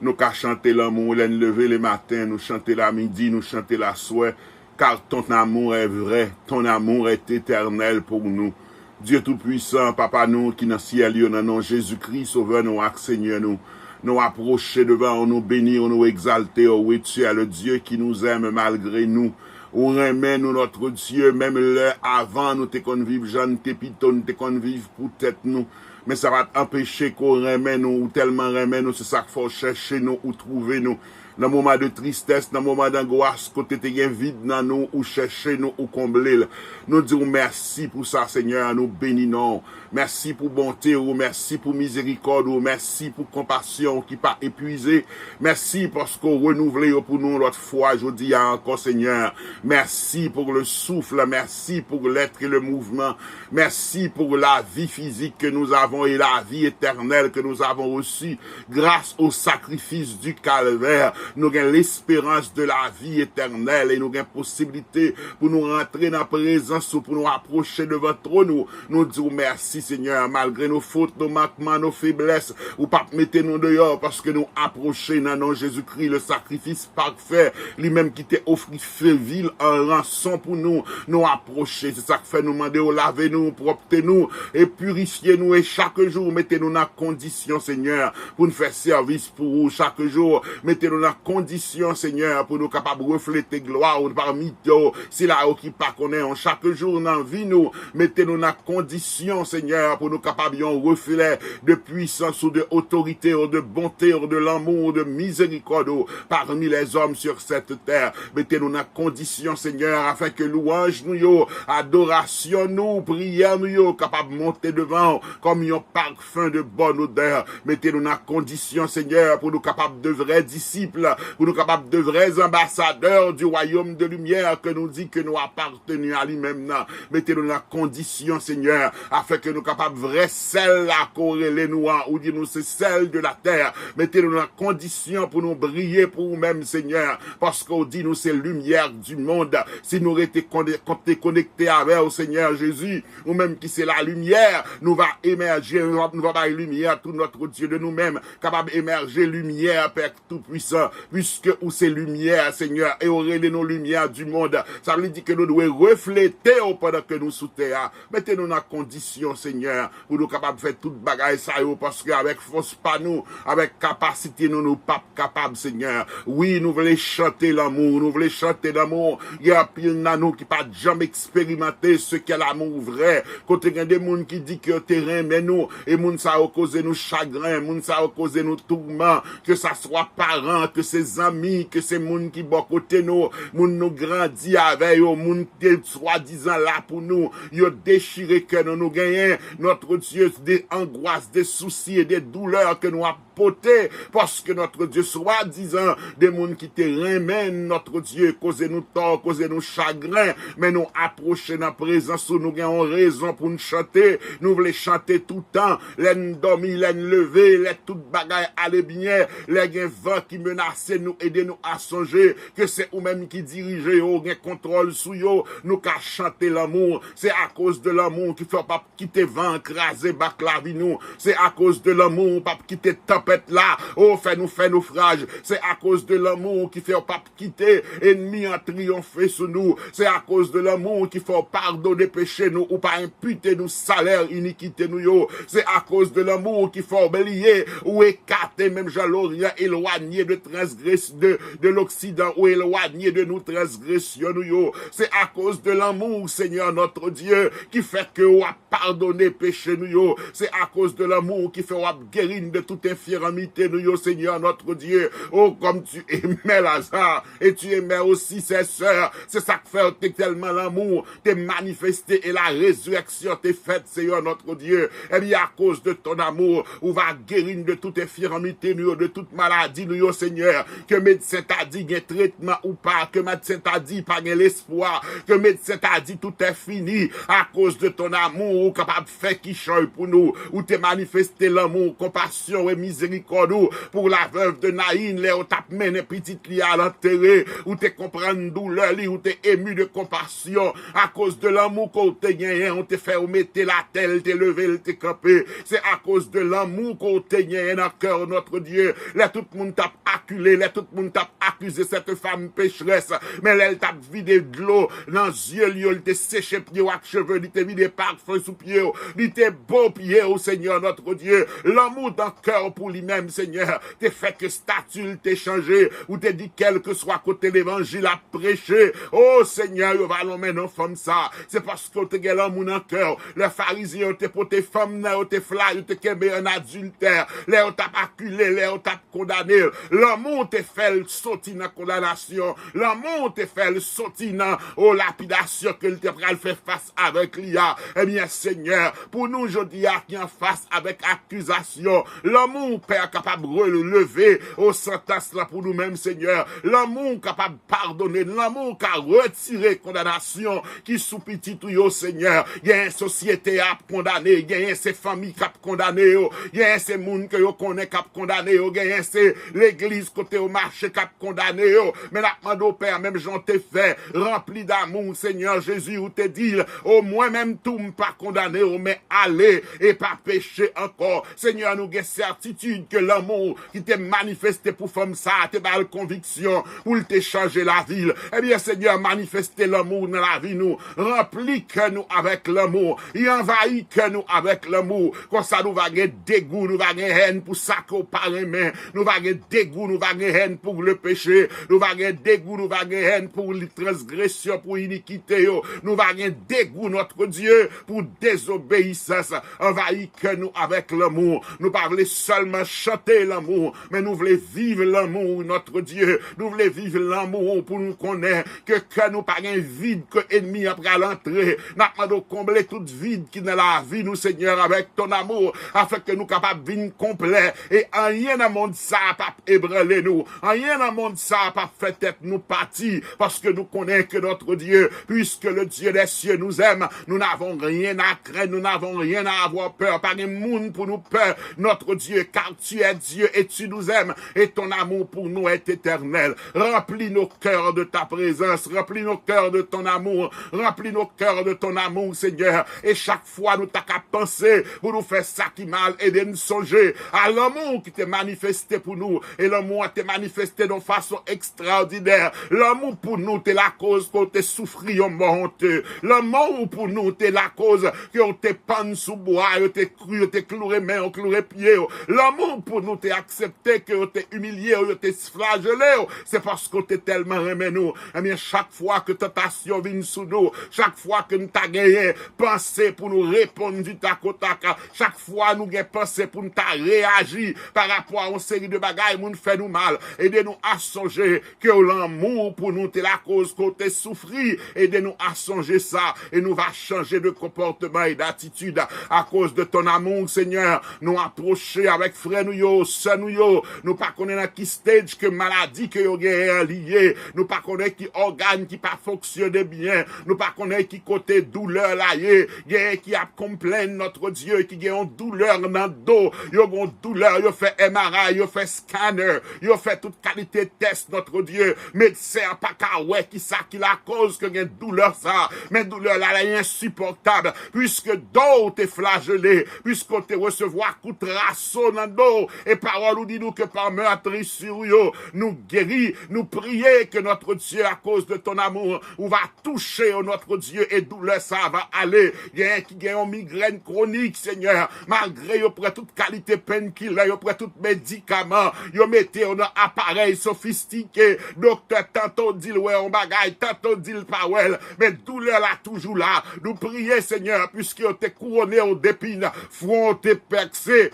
Nou ka chante lanmou lè n leve le maten, nou chante l a midi, nou chante l aswè, car ton amour est vrai, ton amour est éternel pour nous. Dye Toupwisan, Papa nou ki nan syèl yo, nan non Jezikri, Sovè nou ak Senyè nou, nou apwoche devan w, nou beni w, nou egzalte w. Oui, tu es le Dieu qui nous aime malgré nous. Ou renmen nou, notre Dieu, menm lè avan nou te konn viv jan n te pito, nou te konn viv pou tèt nou. Men sa pa t anpeche ke w renmen nou, ou tèlman renmen nou, se sa k fè w chèche nou, ou twouve nou. Nan moman de tristès, nan moman dangwas, kote te gen vid nan nou, ou chèche nou, ou konble l. Nou di w mèsi pou sa, Senyè, nou beni non w. Mèsi pou bonte w, mèsi pou mizerikòd ou, mèsi pou konpasyon w ki pa epwize. Mèsi paske w renouvle yo pou nou yon lòt fwa jodi a ankò, Senyè. Merci pour le souffle, merci pour l'être et le mouvement, merci pour la vie physique que nous avons et la vie éternelle que nous avons reçue grâce au sacrifice du calvaire. Nou gen lesperans de la vi etènèl e nou gen posiblite pou nou rantre nan prezans ou, pou nou apwoche devan twòn ou. Nou di w mèsi, Senyè, malgre nou fot, nou mankman, nou feblès, ou p ap mete nou deyò paske nou apwoche nan non Jezikri, le sakrifis pafè, li menm ki te ofri fi l an ranson pou nou. Nou apwoche, se sa k fè nou mande w lave nou, pwòpte nou e pirifye nou e chak jou mete nou nan kondisyon, Senyè, pou n fè sèvis pou ou chak jou. Mete nou nan kondisyon, Senyè, pou nou kapab reflete glwa ou pami yo, sila yo ki pa konnen w chak jou nan vi nou. Mete nou nan kondisyon, Senyè, pou nou kapab yon reflè de pwisans ou, de otorite ou, de bonte ou, de lanmou ou, de mizerikòd ou pami lèzòm sur cette terre. Mete nou nan kondisyon, Senyè, afin ke lwanj nou yo, adorasyon nou, priyè nou yo kapab monte devan w kòm yon parfum de bonne odeur. Mete nou nan kondisyon, Senyè, pou nou kapab de vrè disip, pou nou kapab de vrè anbasadè du royaume de lumière ke nou di ke nou apateni a li menm nan. Mete nou nan kondisyon, Senyè, afin ke nou kapab vrè sèl la ke w rele nou an. Ou di nou se sèl de la terre. Mete nou nan kondisyon pou nou briye pou ou menm, Senyè, paske w di nou se limyè du monde. Si nou rete konde- konte konekte avè w, Senyè Jezi, ou menm ki se la limyè, nou va emèje, nou va, nou va bay limyè tou, notre Dieu, de nou menm, kapab emèje limyè, Pè Toupwisan, puiske ou se limyè, Senyè, e w rele nou limyè du monde. Sa vle di ke nou dwe reflete w pandan ke nou sou tè a. Mete nou nan kondisyon, Senyè, pou nou kapab fè tout bagay sa yo, paske avèk fòs pa nou, avèk kapasite nou, nou p ap kapab, Senyè. Wi, nou vle chante lanmou, nou vle chante lanmou. Gen anpil nan nou ki pa t janm eksperimante ce qu'est l'amour vrai. Kote gen de moun ki di ke yo te renmen nou, e moun sa yo koze nou chagren, moun sa yo koze nou toulman, ke sa swa paran, ke se zanmi, ke se moun ki bò kote nou, moun nou grandi avè yo, moun ki te swadizan la pou nou, yo dechire kè nou. Nou genyen, notre Dieu, de angwas, de sousi e de doulè ke nou ap pote, paske, notre Dieu, swadizan de moun ki te renmen, notre Dieu, koze nou tò, koze nou chagren, men nou apwoche nan prezans ou, nou gen yon rezon pou n chante, nou vle chante toutan, lè n dòmi, lè n leve, lè tout bagay ale byen, lè gen van ki menase nou, ede nou a sonje ke se ou menm ki dirije yo, ou gen kontwòl sou yo, nou ka chante lanmou, se akoz de lanmou ki fè w p ap kite van an kraze bak lavi nou. Se akoz de lanmou ou p ap kite tanpèt la, o, fè nou fè nofraj. Se akoz de lanmou ki fè w p ap kite enmi an triyonfe sou nou. Se akoz de lanmou ki fè w padone peche nou, ou pa enpite nou salè inikite nou yo. Se akoz de lanmou ki fè w bliye, ou ekate, menm jan loryan elwanye de transgres-, de, de loksidan, ou elwanye de nou transgresyon nou yo. Se akoz de lanmou, Senyè notre Dieu, ki fè ke w ap padone peche nou yo. Se akoz de lanmou ki fè w ap geri n de tout enfirmite nou yo, Senyè notre Dieu. Oh, comme tu aimais Lazare, et tu aimais aussi ses sœurs. Se sa k fè w te tèlman lanmou te manifeste e la résurrection te fèt, Senyè notre Dieu. Ebyen, akoz de ton amour, ou va geri n de tout enfirmite nou yo, de tout maladi nou yo, Senyè. Ke medsen ta di gen tretman ou pa, ke medsen ta di pa gen lespwa, ke medsen ta di tout est fini. Akoz de ton amour, ou kapab fè kichòy pou nou. Ou te manifeste lanmou, konpasyon e mizerikòd ou pou la veuve de Naïn, lè yo t ap mennen pitit li al antere. Ou te konprann doulè li, ou te emu de konpasyon. Akoz de lanmou ke w te genyen, ou te fè yo mete l atè, l te leve, l te kanpe. Se akoz de lanmou ke w te genyen nan kè w, notre Dieu. Lè tout moun t ap akile, lè tout moun t ap akize cette femme pécheresse, men lè l t ap vide dlo nan zye l yo, li te seche pye w ak cheve, li te vide pafen sou pye w, li te bo pye w, Senyè notre Dieu. Lanmou dan kè w pou li menm, Senyè, te fè ke stati l te chanje. Ou te di, kèlkeswa kote levanjil ap preche, o Senyè, yo va lonmen non fanm sa. Se paske w te gen lanmou nan kè w. Lè Farizyen yo te pote fanm nan, yo te fla, yo te kenbe an adiltè. Lè yo t ap akile, lè yo t ap kondane l, lanmou te fè l soti nan kondanasyon. Lanmou te fè l soti nan, o, lapidasyon ke l te pral fè fas avèk li a. Ebyen, Senyè, pou nou jodi a ki anfas avèk akizasyon, lanmou, Pè, kapab releve, o, santans lan pou nou menm, Senyè. Lanmou kapab padone, lanmou ka retire kondanasyon ki sou pitit ou yo, Senyè. Genyen sosyete a ap kondane, genyen se fanmi k ap kondane yo, genyen se moun ke yo konnen k ap kondane yo, genyen se legliz kote yo mache k ap kondane yo. Men n ap mande w, Pè, menm jan w te fè, ranpli damou, Senyè Jezi, ou te di l, o mwen menm tou, m pa kondane w, men ale e pa peche ankò. Senyè, nou gen sètitid ke lanmou ki te manifeste pou fanm sa a te ba l konviksyon pou l te chanje lavi l. Ebyen, Senyè, manifeste lanmou nan lavi nou. Ranpli kè nou avèk lanmou. E anvayi kè nou avèk lanmou. Konsa, nou va gen degou, nou va gen hèn pou sa ke w pa renmen. Nou va gen degou, nou va gen hèn pou le peche. Nou va gen degou, nou va gen hèn pou li transgresyon, pou inikite yo. Nou va gen degou, notre Dieu, pou dezobeyisans. Anvayi kè nou avèk lanmou. Nou pa vle sèlman chante lanmou, men nou vle viv lanmou, notre Dieu. Nou vle viv lanmou pou nou konnen ke kè nou pa gen vid ke ènmi an pral antre. N ap mande w konble tout vid ki nan lavi nou, Senyè, avèk ton amour, afin ke nou kapab vin konplè. E anyen nan mond sa a p ap ebranle nou. Anyen nan mond sa a p ap fè tèt nou pati, paske nou konnen ke notre Dieu, puisque le Dieu des cieux nous aime, nous n'avons rien à craindre, nous n'avons rien à avoir peur. Pa gen moun pou nou pè, notre Dieu, car tu es Dieu et tu nous aimes, et ton amour pour nous est éternel. Remplis nos cœurs de ta présence, remplis nos cœurs de ton amour, remplis nos cœurs de ton amour, Seigneur. E chak fwa nou ta ka panse pou nou fè sa ki mal, ede n sonje a lanmou ki te manifeste pou nou. E lanmou an te manifeste yon fason ekstraòdinè. Lanmou pou nou te lakoz ke w te soufri yon mò onte. Lanmou pou nou te lakoz ke w te pann sou bwa, yo te kri, yo te kloure men w, kloure pye w. Lanmou pou nou te aksepte ke yo te imilye w, yo te flajele w. Se paske w te tèlman renmen nou. Ebyen, chak fwa ke tantasyon vin sou nou, chak fwa ke n ta genyen panse pou nou reponn du tac au tac, chak fwa nou gen panse pou n ta reyaji pa rapò a yon seri de bagay moun fè nou mal, ede nou a sonje ke lanmou pou nou te lakoz ke w te soufri. Ede nou a sonje sa, e nou va chanje de konpòtman e datitid. Akoz de ton amour, Senyè, nou apwoche avèk frè nou yo, sè nou yo. Nou pa konnen nan ki stage ke maladi ke yo genyen an li ye. Nou pa konnen ki ògàn ki pa fonksyone byen. Nou pa konnen ki kote doulè la ye. Genyen ki ap konplenn, notre Dieu, ki gen yon doulè nan do. Yo gen yon doulè, yo fè M R I, yo fè scanner, yo fè tout kalite tès, notre Dieu. Medsen an pa ka wè ki sa ki lakoz ke gen doulè sa. Men doulè la, la ensipòtab, puiske do w te flajele, puiske w te resevwa kout raso nan do w. E pawòl ou di nou ke pa meurtrissure yo, nou geri, nou priye ke notre Dieu, à cause de ton amour, ou va touche yo, notre Dieu, e doulè sa va ale. Genyen ki gen yon migrèn kwonik, Senyè, malgre yo pran tout kalite painkiller, yo pran tout medikaman, yo mete yo nan aparèy sofistike. Doktè tanto di l wè yon bagay, tanto di l pa wè l, men doulè la toujou la. Nou priye, Senyè, piske yo te kouwone w depin, fwon w te pèkse,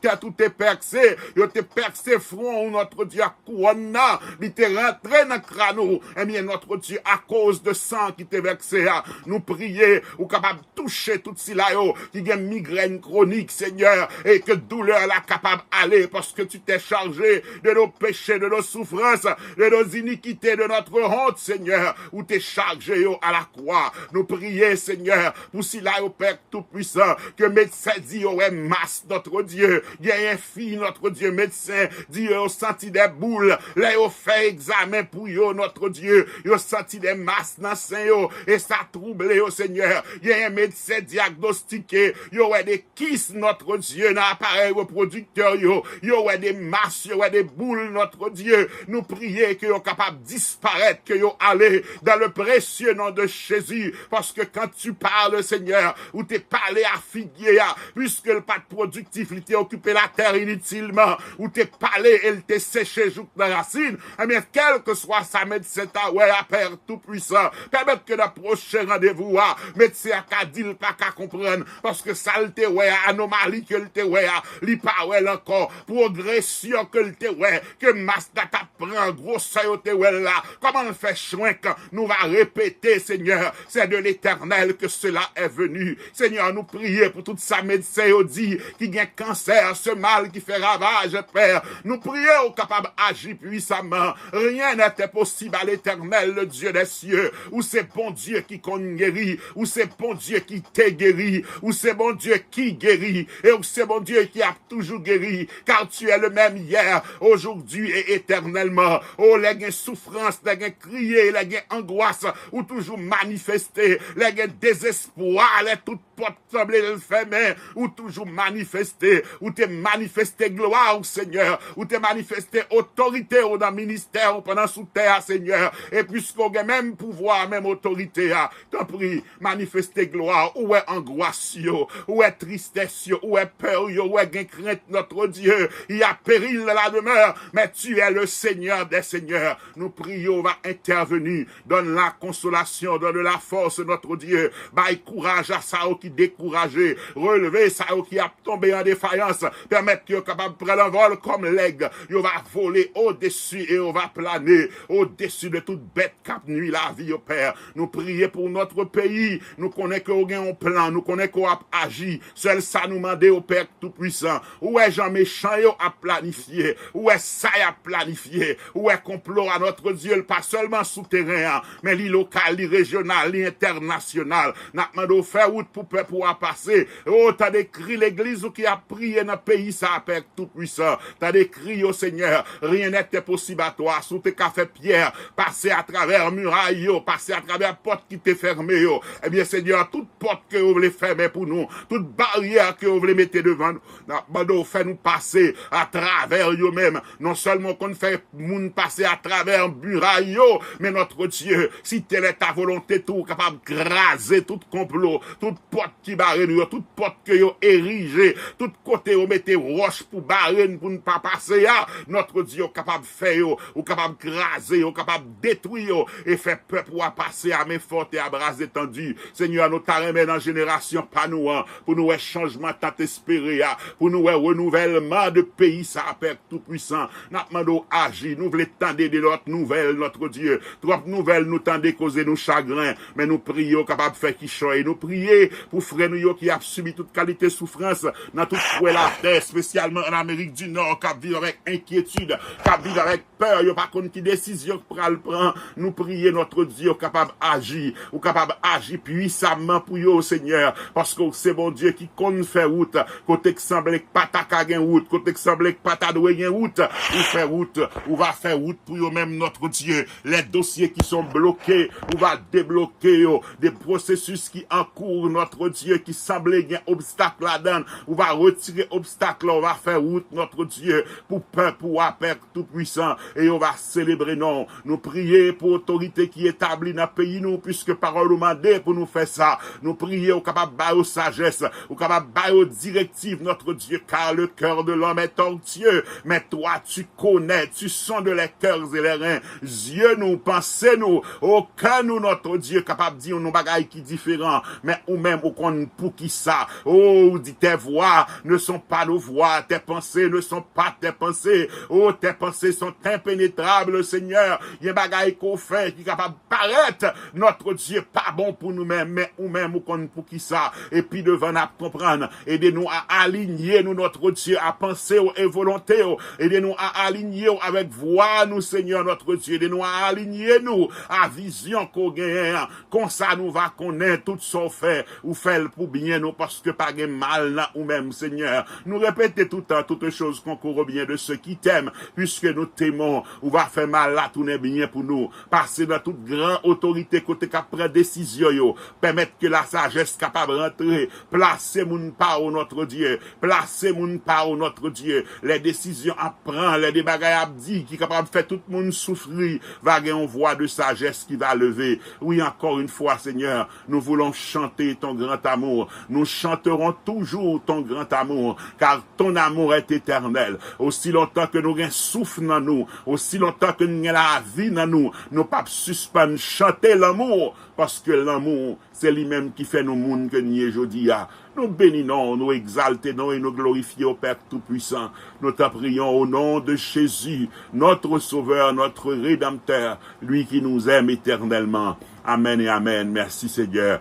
tèt ou te pèkse, yo te pèkse fwon ou, notre Dieu, ak kouwòn nan, li te rantre nan kràn ou. Ebyen, notre Dieu, akoz de san ki te vèkse a, nou priye, ou kapab touche tout sila yo ki gen migrèn kwonik, Senyè, e ke doulè la kapab ale, paske tu t'es chargé de nos péchés, de nos souffrances, de nos iniquités, de notre honte, Senyè. Ou te chaje yo a la kwa. Nou priye, Senyè, pou sila yo, Pè Toupwisan, ke medsen di yo wè mas, notre Dieu. Genyen fi, notre Dieu, medsen di yo, yo santi de boul. Lè yo fè egzamen pou yo, notre Dieu, yo santi de mas nan sen yo. E sa twouble yo, Senyè. Genyen medsen dyagnostike, yo wè de kis, notre Dieu, nan aparèy repwodiktè yo. Yo wè de mas, yo wè de boul, notre Dieu. Nou priye ke yo kapab disparèt, ke yo ale dans le précieux nom de Jésus. Paske quand tu parles, Senyè, ou te pale a figye a, puiske l pa t pwodiktif, li te okipe latè initilman. Ou te pale e l te seche jouk nan rasin. Ebyen, kèlkeswa sa medsen ta wè a, Pè Toupwisan, pèmèt ke nan pwochen randevou a, medsen an ka di l pa ka konprann, paske sa l te wè a, anomali ke l te wè a, li pa wè l ankò. Pwogresyon ke l te wè, ke mas la t ap pran, gwosè yo te wè l la, kòman l fè chwenk, nou va repete, Senyè, c'est de l'Éternel que cela est venu. Senyè, nou priye pou tout sa medsen yo di ki gen kansè, se mal ki fè ravaj, Pè. Nou priye ou kapab aji pwisaman. Rien n'est impossible à l'Éternel, le Dieu des cieux. Ou se Bondye ki konn geri. Ou se Bondye ki te geri. Ou se Bondye ki geri. E ou se Bondye ki ap toujou geri. Car tu es le même hier, aujourd'hui et éternellement. O, lè gen soufrans, lè gen kriye, lè gen angwas, ou toujou manifeste. Lè gen dezespwa, lè tout pòt sanble l fèmen, ou toujou manifeste. Ou te manifeste glwa ou, Senyè. Ou te manifeste otorite ou nan ministè ou pandan sou tè a, Senyè. E piske ou gen menm pouvwa, menm otorite a, tanpri, manifeste glwa ou. Ou wè angwas yo, ou wè tristès yo, ou wè pè yo, ou wè gen krent, notre Dieu. Il y a péril dans la demeure, mais tu es le Seigneur des seigneurs. Nou priye ou va entèveni. Donne la consolation, donne la force, notre Dieu. Bay kouraj a sa yo ki dekouraje. Releve sa yo ki ap tonbe an defayans. Pèmèt ke yo kapab pran lanvòl kòm lèg. Yo va vole odesi e yo va plane odesi de tout bèt k ap nwi lavi yo, Pè. Nou priye pou notre pays. Nou konnen ke w gen yon plan. Nou konnen ke w ap aji. Sèl sa nou mande w, Pè Toupwisan. Ou wè jan mechan yo ap planifye. Ou wè sa y ap planifye. Ou wè konplo a, notre Dieu, l pa sèlman sou teren an, men li lokal, li rejyonal, li entènasyonal. N ap mande w fè wout pou pèp ou a pase. O, tande kri legliz ou ki ap priye nan peyi sa a, Pè Toupwisan. Tande kri yo, Senyè. Rien n'est impossible à toi. Si w te ka fè Pyè pase atravè miray yo, pase atravè pòt ki te fèmen yo, ebyen, Senyè, tout pòt ke yo vle fèmen pou nou, tout baryè ke yo vle mete devan nou, n ap mande w fè nou pase atravè yo menm. Non sèlman w konn fè moun pase atravè miray yo, men, notre Dieu, si tèl è ta volonte tou, ou kapab kraze tout konplo, tout pòt ki bare nou yo, tout pòt ke yo erije, tout kote yo mete wòch pou bare n, pou n pa pase a, notre Dieu, ou kapab fè yo, ou kapab kraze yo, ou kapab detwi yo, e fè pèp ou a pase à main forte et à bras étendus. Senyè, nou ta renmen nan jenerasyon pa nou an, pou nou wè chanjman tan t espere a, pou nou wè renouvèlman de peyi sa a, Pè Toupwisan. N ap mande w aji, nou vle tande de lòt nouvèl, notre Dieu. Twòp nouvèl nou tande koze nou chagren, men nou priye w kapab fè kichòy. Nou priye pou frè nou yo ki ap sibi tout kalite soufrans nan tout kwen latè, espesyalman an Amerik di Nò, k ap viv avèk enkyetid, k ap viv avèk pè, yo pa konn ki desizyon k pral pran. Nou priye, notre Dieu, ou kapab aji, ou kapab aji pwisaman pou yo, Senyè, paske ou se Bondye ki konn fè wout, kote k sanble k pa ta ka gen wout, kote k sanble k pa ta dwe gen wout, ou fè wout, ou va fè wout pou yo menm, notre Dieu. Les dossiers qui sont bloqués, ou va debloke yo, de pwosesis ki an kou, notre Dieu, ki sanble gen obstak ladan, ou va retire obstak la, ou va fè wout, notre Dieu, pou pèp ou a, Pè Toupwisan, e yo va selebre non w. Nou priye pou otorite ki etabli nan peyi nou, piske pawòl ou mande pou nou fè sa. Nou priye ou kapab ba yo sajès, ou kapab ba yo direktiv, notre Dieu, car le cœur de l'homme est tortueux, mais toi, tu connais, tu sondes les cœurs et les reins. Zye nou, panse nou, o kè nou, notre Dieu, kapab di yon bagay ki diferan, men ou menm ou konn poukisa. O, ou di, tes voies ne sont pas nos voies, tes pensées ne sont pas tes pensées. O, tes pensées sont impénétrables, Senyè. Gen bagay ke w fè ki kapab parèt, notre Dieu, pa bon pou nou menm, men ou menm ou konn poukisa. E pi devan n ap konprann. Ede nou a alinye nou, notre Dieu, a panse w e volonte w. Ede nou a alinye w avèk vwa nou, Senyè, notre Dieu. Ede nou a alinye nou a vizyon ke w genyen an. Konsa nou va konnen tout sa w fè, ou fè l pou byen nou, paske pa gen mal nan ou menm, Senyè. Nou repete toutan, toutes choses concourent au bien de ceux qui t'aiment, puisque nous t'aimons. Ou va fè mal la tounen byen pou nou. Pase nan tout gran otorite kote k ap pran desizyon yo. Pèmèt ke lasajès kapab rantre. Plase moun pa w, notre Dieu. Plase moun pa w, notre Dieu. Lè desizyon ap pran, lè de bagay ap di ki kapab fè tout moun soufri, va gen yon vwa de sajès ki va leve. Oui, encore une fois, Seigneur, nous voulons chanter ton grand amour. Nous chanterons toujours ton grand amour, car ton amour est éternel. Osi lontan ke nou gen souf nan nou, osi lontan ke nou gen lavi nan nou, nou p ap sispann chante lanmou, paske lanmou, se li menm ki fè nou moun ke nou ye jodi a. Nou beni non w, nou egzalte non w e nou glorifye w, Pè Toupwisan. Nous t'en prions au nom de Jésus, notre Sauveur, notre Rédempteur, lui qui nous aime éternellement. Amen et amen. Merci Seigneur.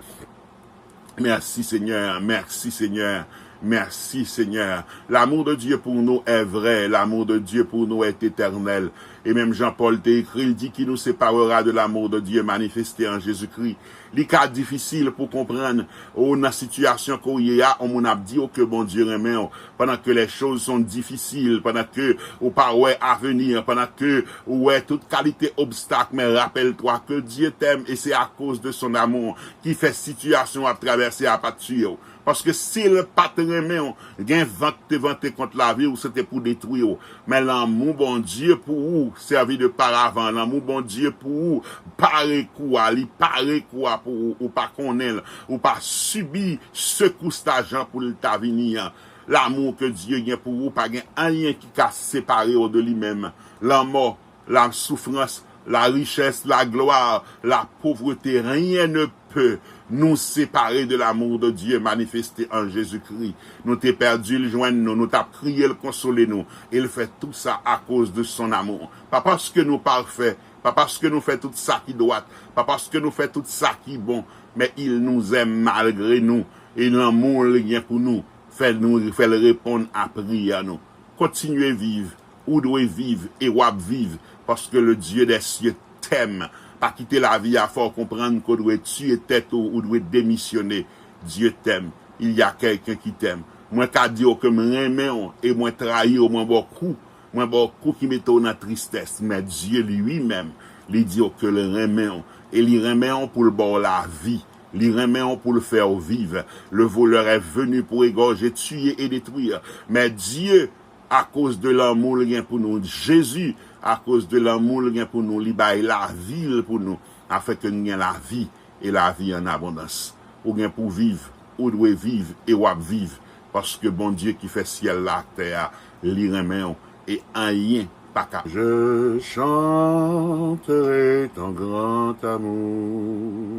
Merci Seigneur. Merci Seigneur. Merci Seigneur. L'amour de Dieu pour nous est vrai, l'amour de Dieu pour nous est éternel. E menm jan Pòl te ekri, l di: Qui nous séparera de l'amour de Dieu manifesté en Jésus-Christ? Li ka difisil pou konprann ou nan sitiyasyon ke w ye a, yon moun ap di w ke Bondye renmen w, pandan ke les choses sont difficiles, pandan ke ou pa wè avenir, pandan ke ou wè tout kalite obstak, men rapèl twa ke Dieu t'aime et c'est à cause de son amour ki fè sitiyasyon w ap travèse a pa t tiye w. Paske si l pa t renmen w, gen van k te vante kont lavi w, se te pou detwi w. Men lanmou Bondye pou ou sèvi de paravan. Lanmou Bondye pou ou pare kou a, li pare kou a pou ou. Ou pa konnen l, ou pa sibi sekous la jan pou l ta vini an. Lanmou ke Dye gen pou ou, pa gen anyen ki ka separe w de li menm. Lanmò, la souffrance, la richesse, la gloire, la pauvreté, rien ne peut nous séparer de l'amour de Dieu manifesté en Jésus-Christ. Nou te pèdi l, jwenn nou, nou t ap kriye l, konsole nou. E l fè tou sa akoz de son amour. Pa paske nou pafè, pa paske nou fè tout sa ki dwat, pa paske nou fè tout sa ki bon, men il nous aime malgré nous. E lanmou l gen pou nou fè nou fè l reponn a priyè nou. Kontinye viv, ou dwe viv e w ap viv, paske le Dieu des cieux t'aime. Pa kite lavi a fè w konprann ke w dwe tiye tèt ou, ou dwe demisyone. Dieu t'aime. Il y a quelqu'un qui t'aime. Mwen ka di w ke m renmen w e mwen trayi w, mwen ba w kou, mwen ba w kou ki mete w nan tristès. Men Dye li menm, li di w ke l renmen w. E li renmen w pou l ba w lavi. Li renmen w pou l fè w viv. Le voleur est venu pour égorger, tuer et détruire. Men Dye, akoz de lanmou l gen pou nou, Jezi, akoz de lanmou l gen pou nou, li bay lavi l pou nou, afin ke n gen lavi e lavi an abondans. Ou gen pou viv, ou dwe viv e w ap viv, paske Bondye ki fè syèl la ak tè a, li renmen w e anyen pa ka. Je chanterai ton grand amour.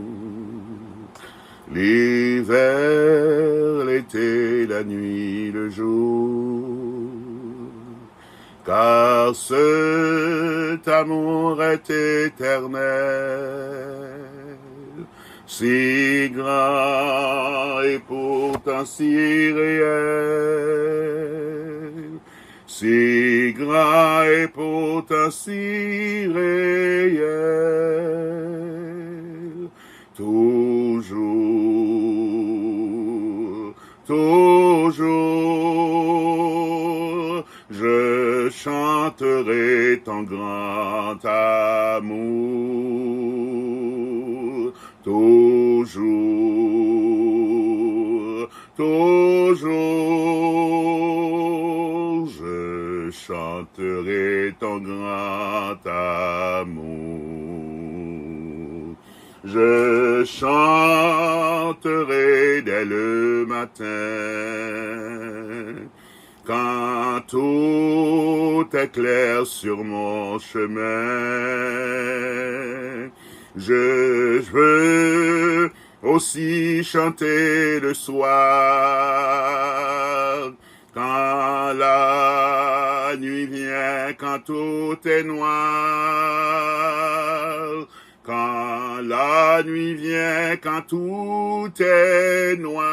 L'hiver, l'été, la nuit, le jour, car cet amour est éternel, si grand et pourtant si réel, si grand et pourtant si réel, toujours, toujours, je chanterai ton grand amour. Toujours, toujours, je chanterai ton grand amour. Je chanterai dès le matin, quand tout est clair sur mon chemin. Je veux aussi chanter le soir, quand la nuit vient, quand tout est noir, quand la nuit vient, quand tout est noir,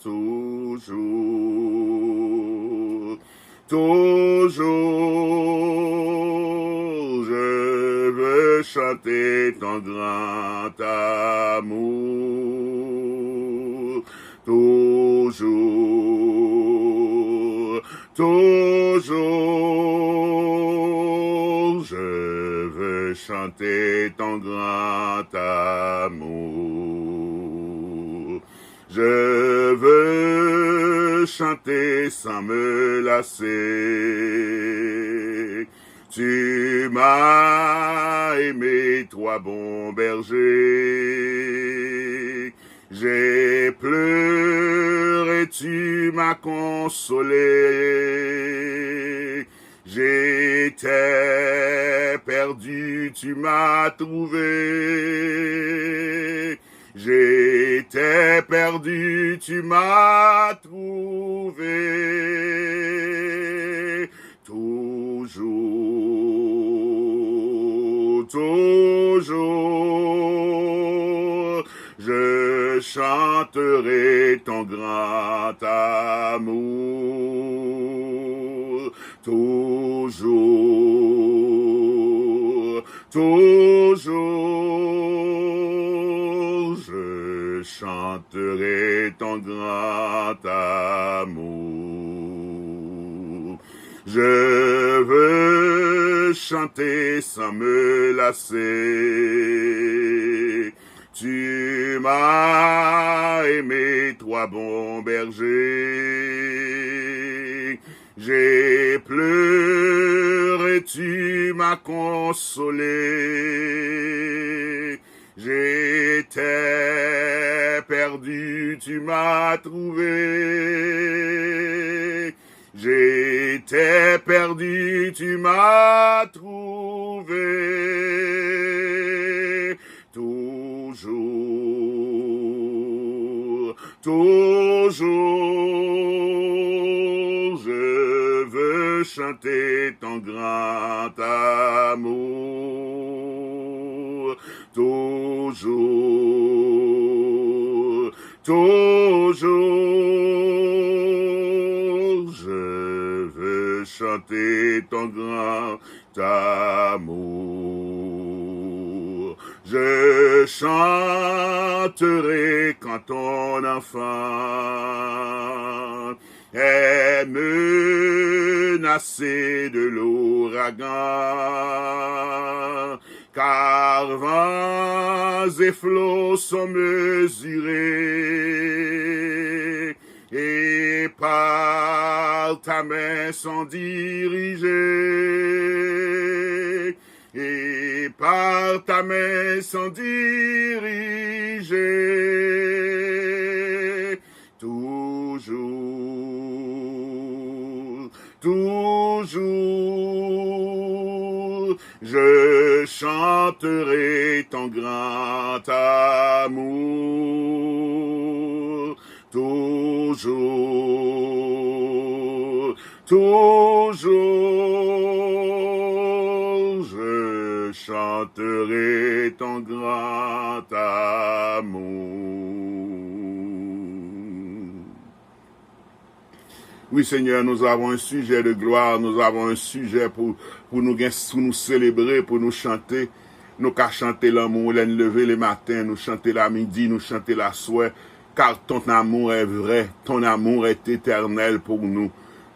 toujours, toujours, je veux chanter ton grand amour. Toujours, toujours, je veux chanter ton grand amour. Je veux chanter sans me lasser. Tu m'as aimé, toi bon berger. J'ai pleuré, tu m'as consolé. J'étais perdu, tu m'as trouvé. J'étais perdu, tu m'as trouvé. Toujours, toujours, je chante chanterai ton grand amour. Toujours, toujours, je chanterai ton grand amour. Je veux chanter sans me lasser. Tu m'as aimé, toi bon berger. J'ai pleuré, tu m'as consolé. J'étais perdu, tu m'as trouvé. J'étais perdu, tu m'as trouvé. Toujours, toujours, je veux chanter ton grand amour. Toujours, toujours, je veux chanter ton grand amour. Je chanterai quand ton enfant est menacé de l'ouragan, car vents et flots sont mesurés, et par ta main sont dirigés, et par ta main sont dirigés. Toujours, toujours, je chanterai ton grand amour. Toujours, toujours, je chanterai ton grand amour. Oui, Seigneur, nous avons un sujet de gloire, nous avons un sujet pou, pou nou gen, pou nou selebre, pou nou chante. Nou ka chante lanmou lè n leve le maten, nou chante l a midi, nou chante l aswè. Car ton amour est vrai, ton amour est éternel pour nous.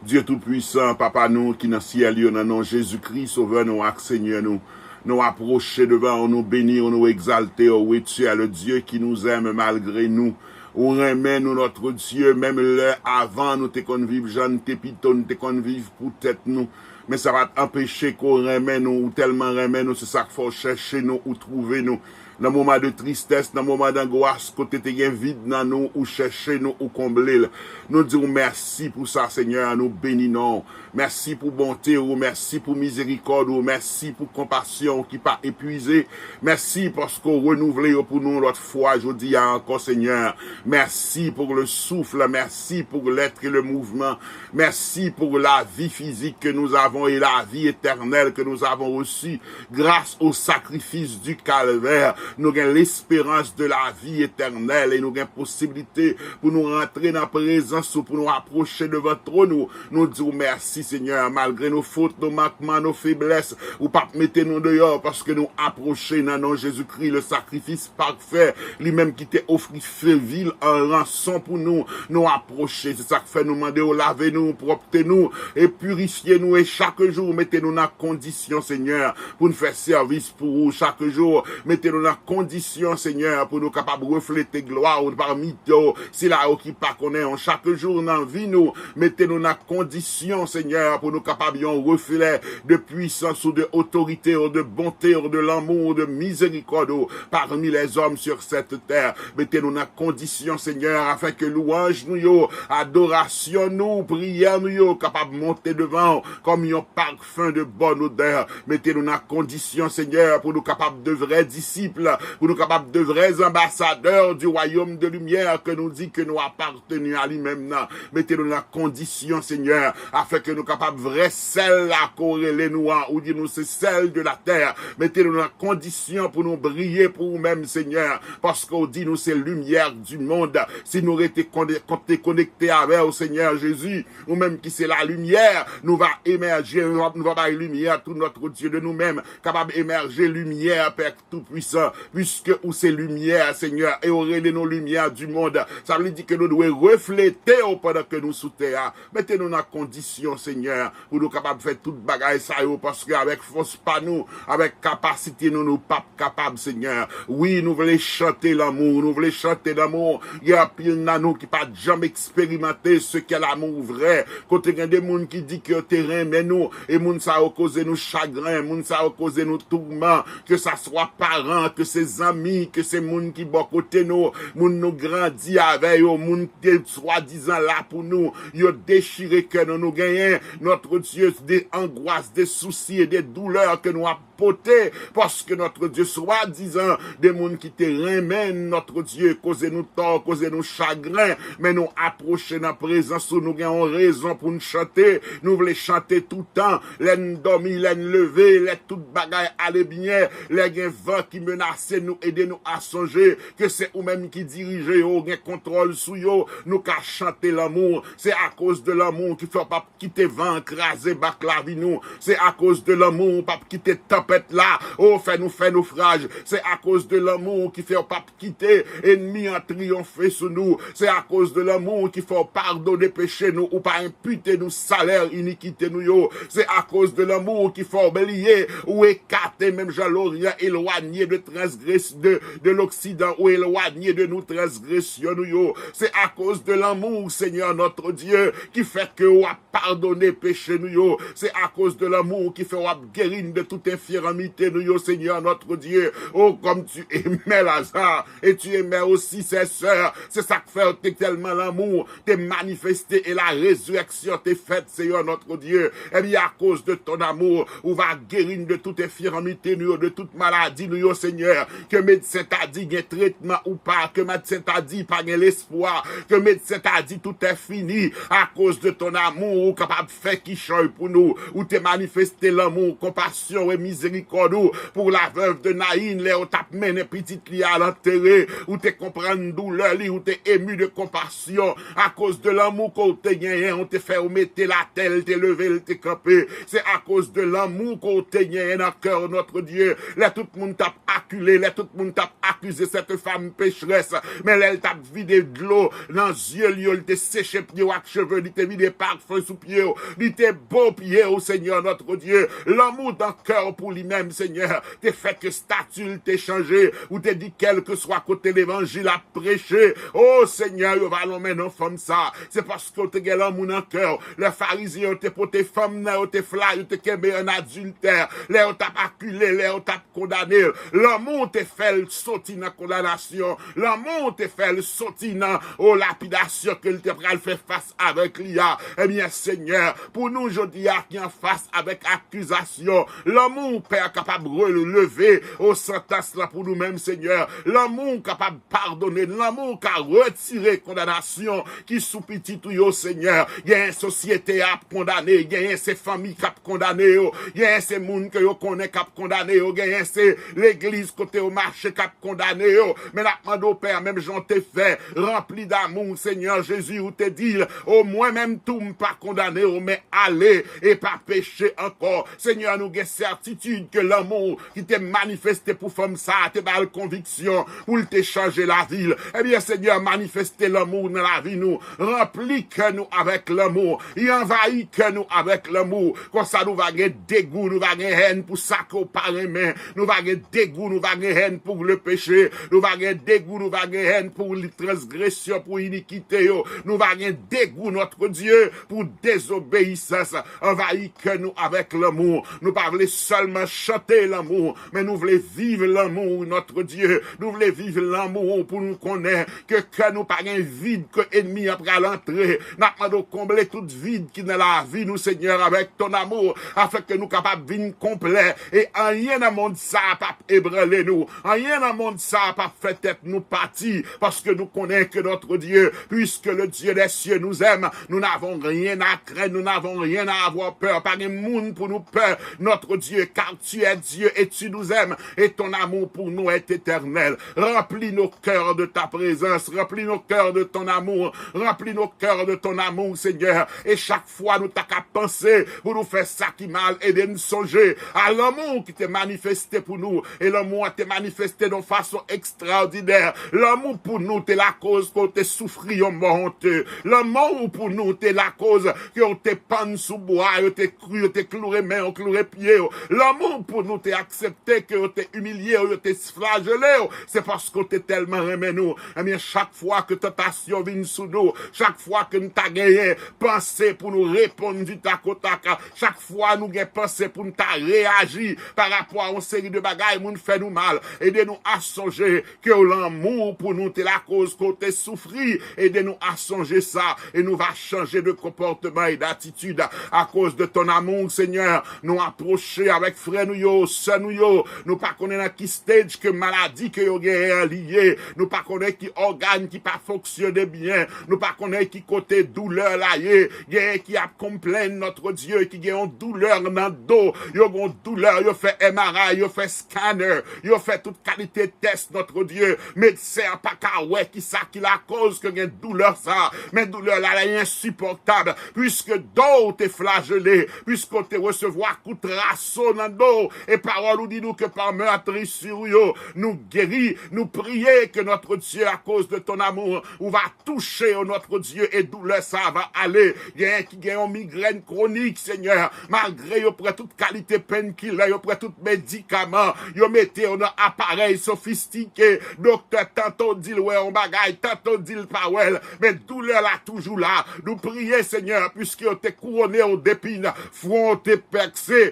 Dieu Tout-Puissant, Papa nou ki nan syèl yo, nan non Jezikri, Sovè nou ak Senyè nou, nou apwoche devan ou, nou beni ou, nou egzalte ou. Oui, tu es le Dieu qui nous aime malgré nous. Ou renmen nou, notre Dieu, menm lè avan nou te konn viv jan n te pito, nou te konn viv pou tèt nou. Men sa pa t anpeche ke w renmen nou, ou tèlman renmen nou, se sa k fè w chèche nou, ou twouve nou. Nan moman de tristès, nan moman dangwas, kote te gen vid nan nou, ou chèche nou, ou konble l. Nou di w mèsi pou sa, Senyè, nou beni non w. Mèsi pou bonte w, mèsi pou mizerikòd w, mèsi pou konpasyon w ki pa epuize. Mèsi paske w renouvle yo pou nou yon lòt fwa jodi a ankò, Senyè. Merci pour le souffle, merci pour l'être et le mouvement. Merci pour la vie physique que nous avons et la vie éternelle que nous avons reçue grâce au sacrifice du calvaire. Nou gen lesperans de la vi etènèl e nou gen posiblite pou nou rantre nan prezans ou, pou nou apwoche devan twòn ou. Nou di w mèsi, Senyè, malgre nou fot, nou mankman, nou feblès, ou p ap mete nou deyò, paske nou apwoche nan non Jezikri, le sacrifice parfait, li menm ki te ofri vi l an ranson pou nou. Nou apwoche, se sa k fè nou mande w lave nou, pwòpte nou e pirifye nou, e chak jou mete nou nan kondisyon, Senyè, pou n fè sèvis pou ou chak jou. Mete nou nan kondisyon, Senyè, pou nou kapab reflete glwa ou pami yo, sila yo ki pa konnen w. Chak jou nan vi nou, mete nou nan kondisyon, Senyè, pou nou kapab yon reflè de pwisans ou, de otorite ou, de bonte ou, de lanmou ou, de mizerikòd ou parmi les hommes sur cette terre. Mete nou nan kondisyon, Senyè, afin ke lwanj nou yo, adorasyon nou, priyè nou yo kapab monte devan w kòm yon parfum de bonne odeur. Mete nou nan kondisyon, Senyè, pou nou kapab de vrè disip, pou nou kapab de vrè anbasadè du royaume de lumière ke nou di ke nou apateni a li menm nan. Mete nou nan kondisyon, Senyè, afin ke nou kapab vrè sèl la ke w rele nou an. Ou di nou se sèl de la tè. Mete nou nan kondisyon pou nou briye pou ou menm, Senyè, paske w di nou se limyè du monde. Si nou rete konde- konte- konekte avè w, Senyè Jezi, ou menm ki se la limyè, nou va emèje, nou va, nou va bay limyè, tout notre Dieu, de nou menm, kapab emèje limyè, Pè Toupwisan, puiske ou se limyè, Senyè, e ou rele nou limyè du monde. Sa vle di ke nou dwe reflete w pandan ke nou sou tè a. Mete nou nan kondisyon, Senyè, pou nou kapab fè tout bagay sa yo, paske avèk fòs pa nou, avèk kapasite nou, nou p ap kapab, Senyè. Wi, nou vle chante lanmou, nou vle chante lanmou. Gen anpil nan nou ki pa t janm eksperimante ce qu'est l'amour vrai. Kote gen de moun ki di ke yo te renmen nou, e moun sa yo koze nou chagren, moun sa yo koze nou tourman, ke sa swa paran, ke se zanmi, ke se moun ki bò kote nou, moun nou grandi avè yo, moun ki te swadizan la pou nou, yo dechire kè nou. Nou genyen, notre Dieu, de angwas, de sousi e de doulè ke nou ap pote, paske notre Dieu, swadizan de moun ki te renmen, notre Dieu, koze nou tò, koze nou chagren, men nou apwoche nan prezans ou, nou gen yon rezon pou n chante, nou vle chante toutan, lè n dòmi, lè n leve, lè tout bagay ale byen, lè gen van ki menase nou, ede nou a sonje ke se ou menm ki dirije yo, ou gen kontwòl sou yo, nou ka chante lanmou. Se akoz de lanmou ki fè w p ap kite van an kraze bak lavi nou. Se akoz de lanmou ou p ap kite tanpèt la, o, fè nou fè nofraj. Se akoz de lanmou ki fè w p ap kite enmi an triyonfe sou nou. Se akoz de lanmou ki fè w padone peche nou, ou pa enpite nou salè inikite nou yo. Se akoz de lanmou ki fè w bliye, ou ekate, menm jan loryan elwanye de transgres-, de, de loksidan, ou elwanye de nou transgresyon nou yo. Se akoz de lanmou, Senyè notre Dieu, ki fè ke w ap padone peche nou yo. Se akoz de lanmou ki fè w ap geri n de tout enfirmite nou yo, Senyè notre Dieu. Oh, comme tu aimais Lazare, et tu aimais aussi ses sœurs. Se sa k fè w te tèlman lanmou te manifeste e la résurrection te fèt, Senyè notre Dieu. Ebyen, akoz de ton amour, ou va geri n de tout enfirmite nou yo, de tout maladi nou yo, Senyè. Ke medsen ta di gen tretman ou pa, ke medsen ta di pa gen lespwa, ke medsen ta di tout est fini, akoz de ton amour, ou kapab fè kichòy pou nou. Ou te manifeste lanmou, konpasyon e mizerikòd ou pou la veuve de Naïn, lè yo t ap mennen pitit li al antere. Ou te konprann doulè li, ou te emu de konpasyon. Akoz de lanmou ke w te genyen, ou te fè yo mete l atè, l te leve, l te kanpe. Se akoz de lanmou ke w te genyen nan kè w, notre Dieu. Lè tout moun t ap akile, lè tout moun t ap akize cette femme pécheresse, men lè l t ap vide dlo nan zye l yo, li te seche pye w ak cheve, li te vide pafen sou pye w, li te bo pye w, Senyè notre Dieu. Lanmou dan kè w pou li menm, Senyè, te fè ke stati l te chanje. Ou te di, kèlkeswa kote levanjil ap preche, o Senyè, yo va lonmen non fanm sa. Se paske w te gen lanmou nan kè w. Lè Farizyen yo te pote fanm nan, yo te fla, yo te kenbe an adiltè. Lè yo t ap akile, lè yo t ap kondane l, lanmou te fè l soti nan kondanasyon. Lanmou te fè l soti nan, o, lapidasyon ke l te pral fè fas avèk li a. Ebyen, Senyè, pou nou jodi a ki anfas avèk akizasyon, lanmou Pè kapab releve, o, santans lan pou nou menm, Senyè. Lanmou kapab padone, lanmou ka retire kondanasyon ki sou pitit ou yo, Senyè. Genyen sosyete a ap kondane, genyen se fanmi k ap kondane yo, genyen se moun ke yo konnen k ap kondane yo, genyen se legliz kote yo mache k ap kondane yo. Men n ap mande w, Pè, menm jan w te fè, ranpli damou, Senyè Jezi, ou te di l, o, mwen menm tou, m pa kondane w, men ale e pa peche ankò. Senyè, nou gen sètitid ke lanmou ki te manifeste pou fanm sa a te ba l konviksyon pou l te chanje lavi l. Ebyen, Senyè, manifeste lanmou w nan lavi nou. Ranpli kè nou avèk lanmou. E anvayi kè nou avèk lanmou. Konsa, nou va gen degou, nou va gen hèn pou sa ke w pa renmen. Nou va gen degou, nou va gen hèn pou le péché. Nou va gen degou, nou va gen hèn pou li transgresyon, pou inikite yo. Nou va gen degou, notre Dieu, pou dezobeyisans. Anvayi kè nou avèk lanmou. Nou pa vle sèlman chante lanmou, men nou vle viv lanmou, notre Dieu. Nou vle viv lanmou pou nou konnen ke kè nou pa gen vid ke enmi an pral antre. N ap mande w konble tout vid ki nan lavi nou, Senyè, avec ton amour, afin ke nou kapab vin konplè. E anyen nan mond sa a p ap ebranle nou. Anyen nan mond sa a p ap fè tèt nou pati, paske nou konnen ke notre Dieu, puisque le Dieu des cieux nous aime, nous n'avons rien à craindre, nous n'avons rien à avoir peur. Pa gen moun pou nou pè, notre Dieu, car tu es Dieu et tu nous aimes, et ton amour pour nous est éternel. Remplis nos cœurs de ta présence, remplis nos cœurs de ton amour, remplis nos cœurs de ton amour, Seigneur. E chak fwa nou ta ka panse pou nou fè sa ki mal, ede n sonje a lanmou ki te manifeste pou nou. E lanmou an te manifeste de yon fason ekstraòdinè. Lanmou pou nou te lakoz ke w te soufri yon mò onte. Lanmou pou nou te lakoz ke w te pann sou bwa, yo te kri, yo te kloure men w, kloure pye w. Lanmou pou nou te aksepte ke yo te imilye w, yo te flajele w. Se paske w te tèlman renmen nou. Ebyen, chak fwa ke tantasyon vin sou nou, chak fwa ke n ta genyen panse pou nou reponn di takotak, chak fwa nou gen panse pou n ta reyaji pa rapò a yon seri de bagay moun fè nou mal, ede nou a sonje ke lanmou pou nou te lakoz ke w te soufri. Ede nou a sonje sa, e nou va chanje de konpòtman e datitid. Akoz de ton amour, Senyè, nou apwoche avèk frè nou yo, sè nou yo. Nou pa konnen nan ki stage ke maladi ke yo genyen an li ye. Nou pa konnen ki ògàn ki pa fonksyone byen. Nou pa konnen ki kote doulè la ye. Genyen ki ap konplenn, notre Dieu, ki gen yon doulè nan do. Yo gen yon doulè, yo fè M R I, yo fè scanner, yo fè tout kalite tès, notre Dieu. Medsen an pa ka wè ki sa ki lakoz ke gen doulè sa. Men doulè la, la ensipòtab, puiske do w te flajele, puiske w te resevwa kout raso nan do w. E pawòl ou di nou ke par meurtrissure yo, nou geri, nou priye ke notre Dieu, à cause de ton amour, ou va touche yo, notre Dieu, e doulè sa va ale. Genyen ki gen yon migrèn kwonik, Senyè, malgre yo pran tout kalite painkiller, yo pran tout medikaman, yo mete yo nan aparèy sofistike. Doktè, tanto w di l wè yon bagay, tanto w di l pa wè l, men doulè la toujou la. Nou priye, Senyè, piske yo te kouwone w depin, fwon w te pèkse,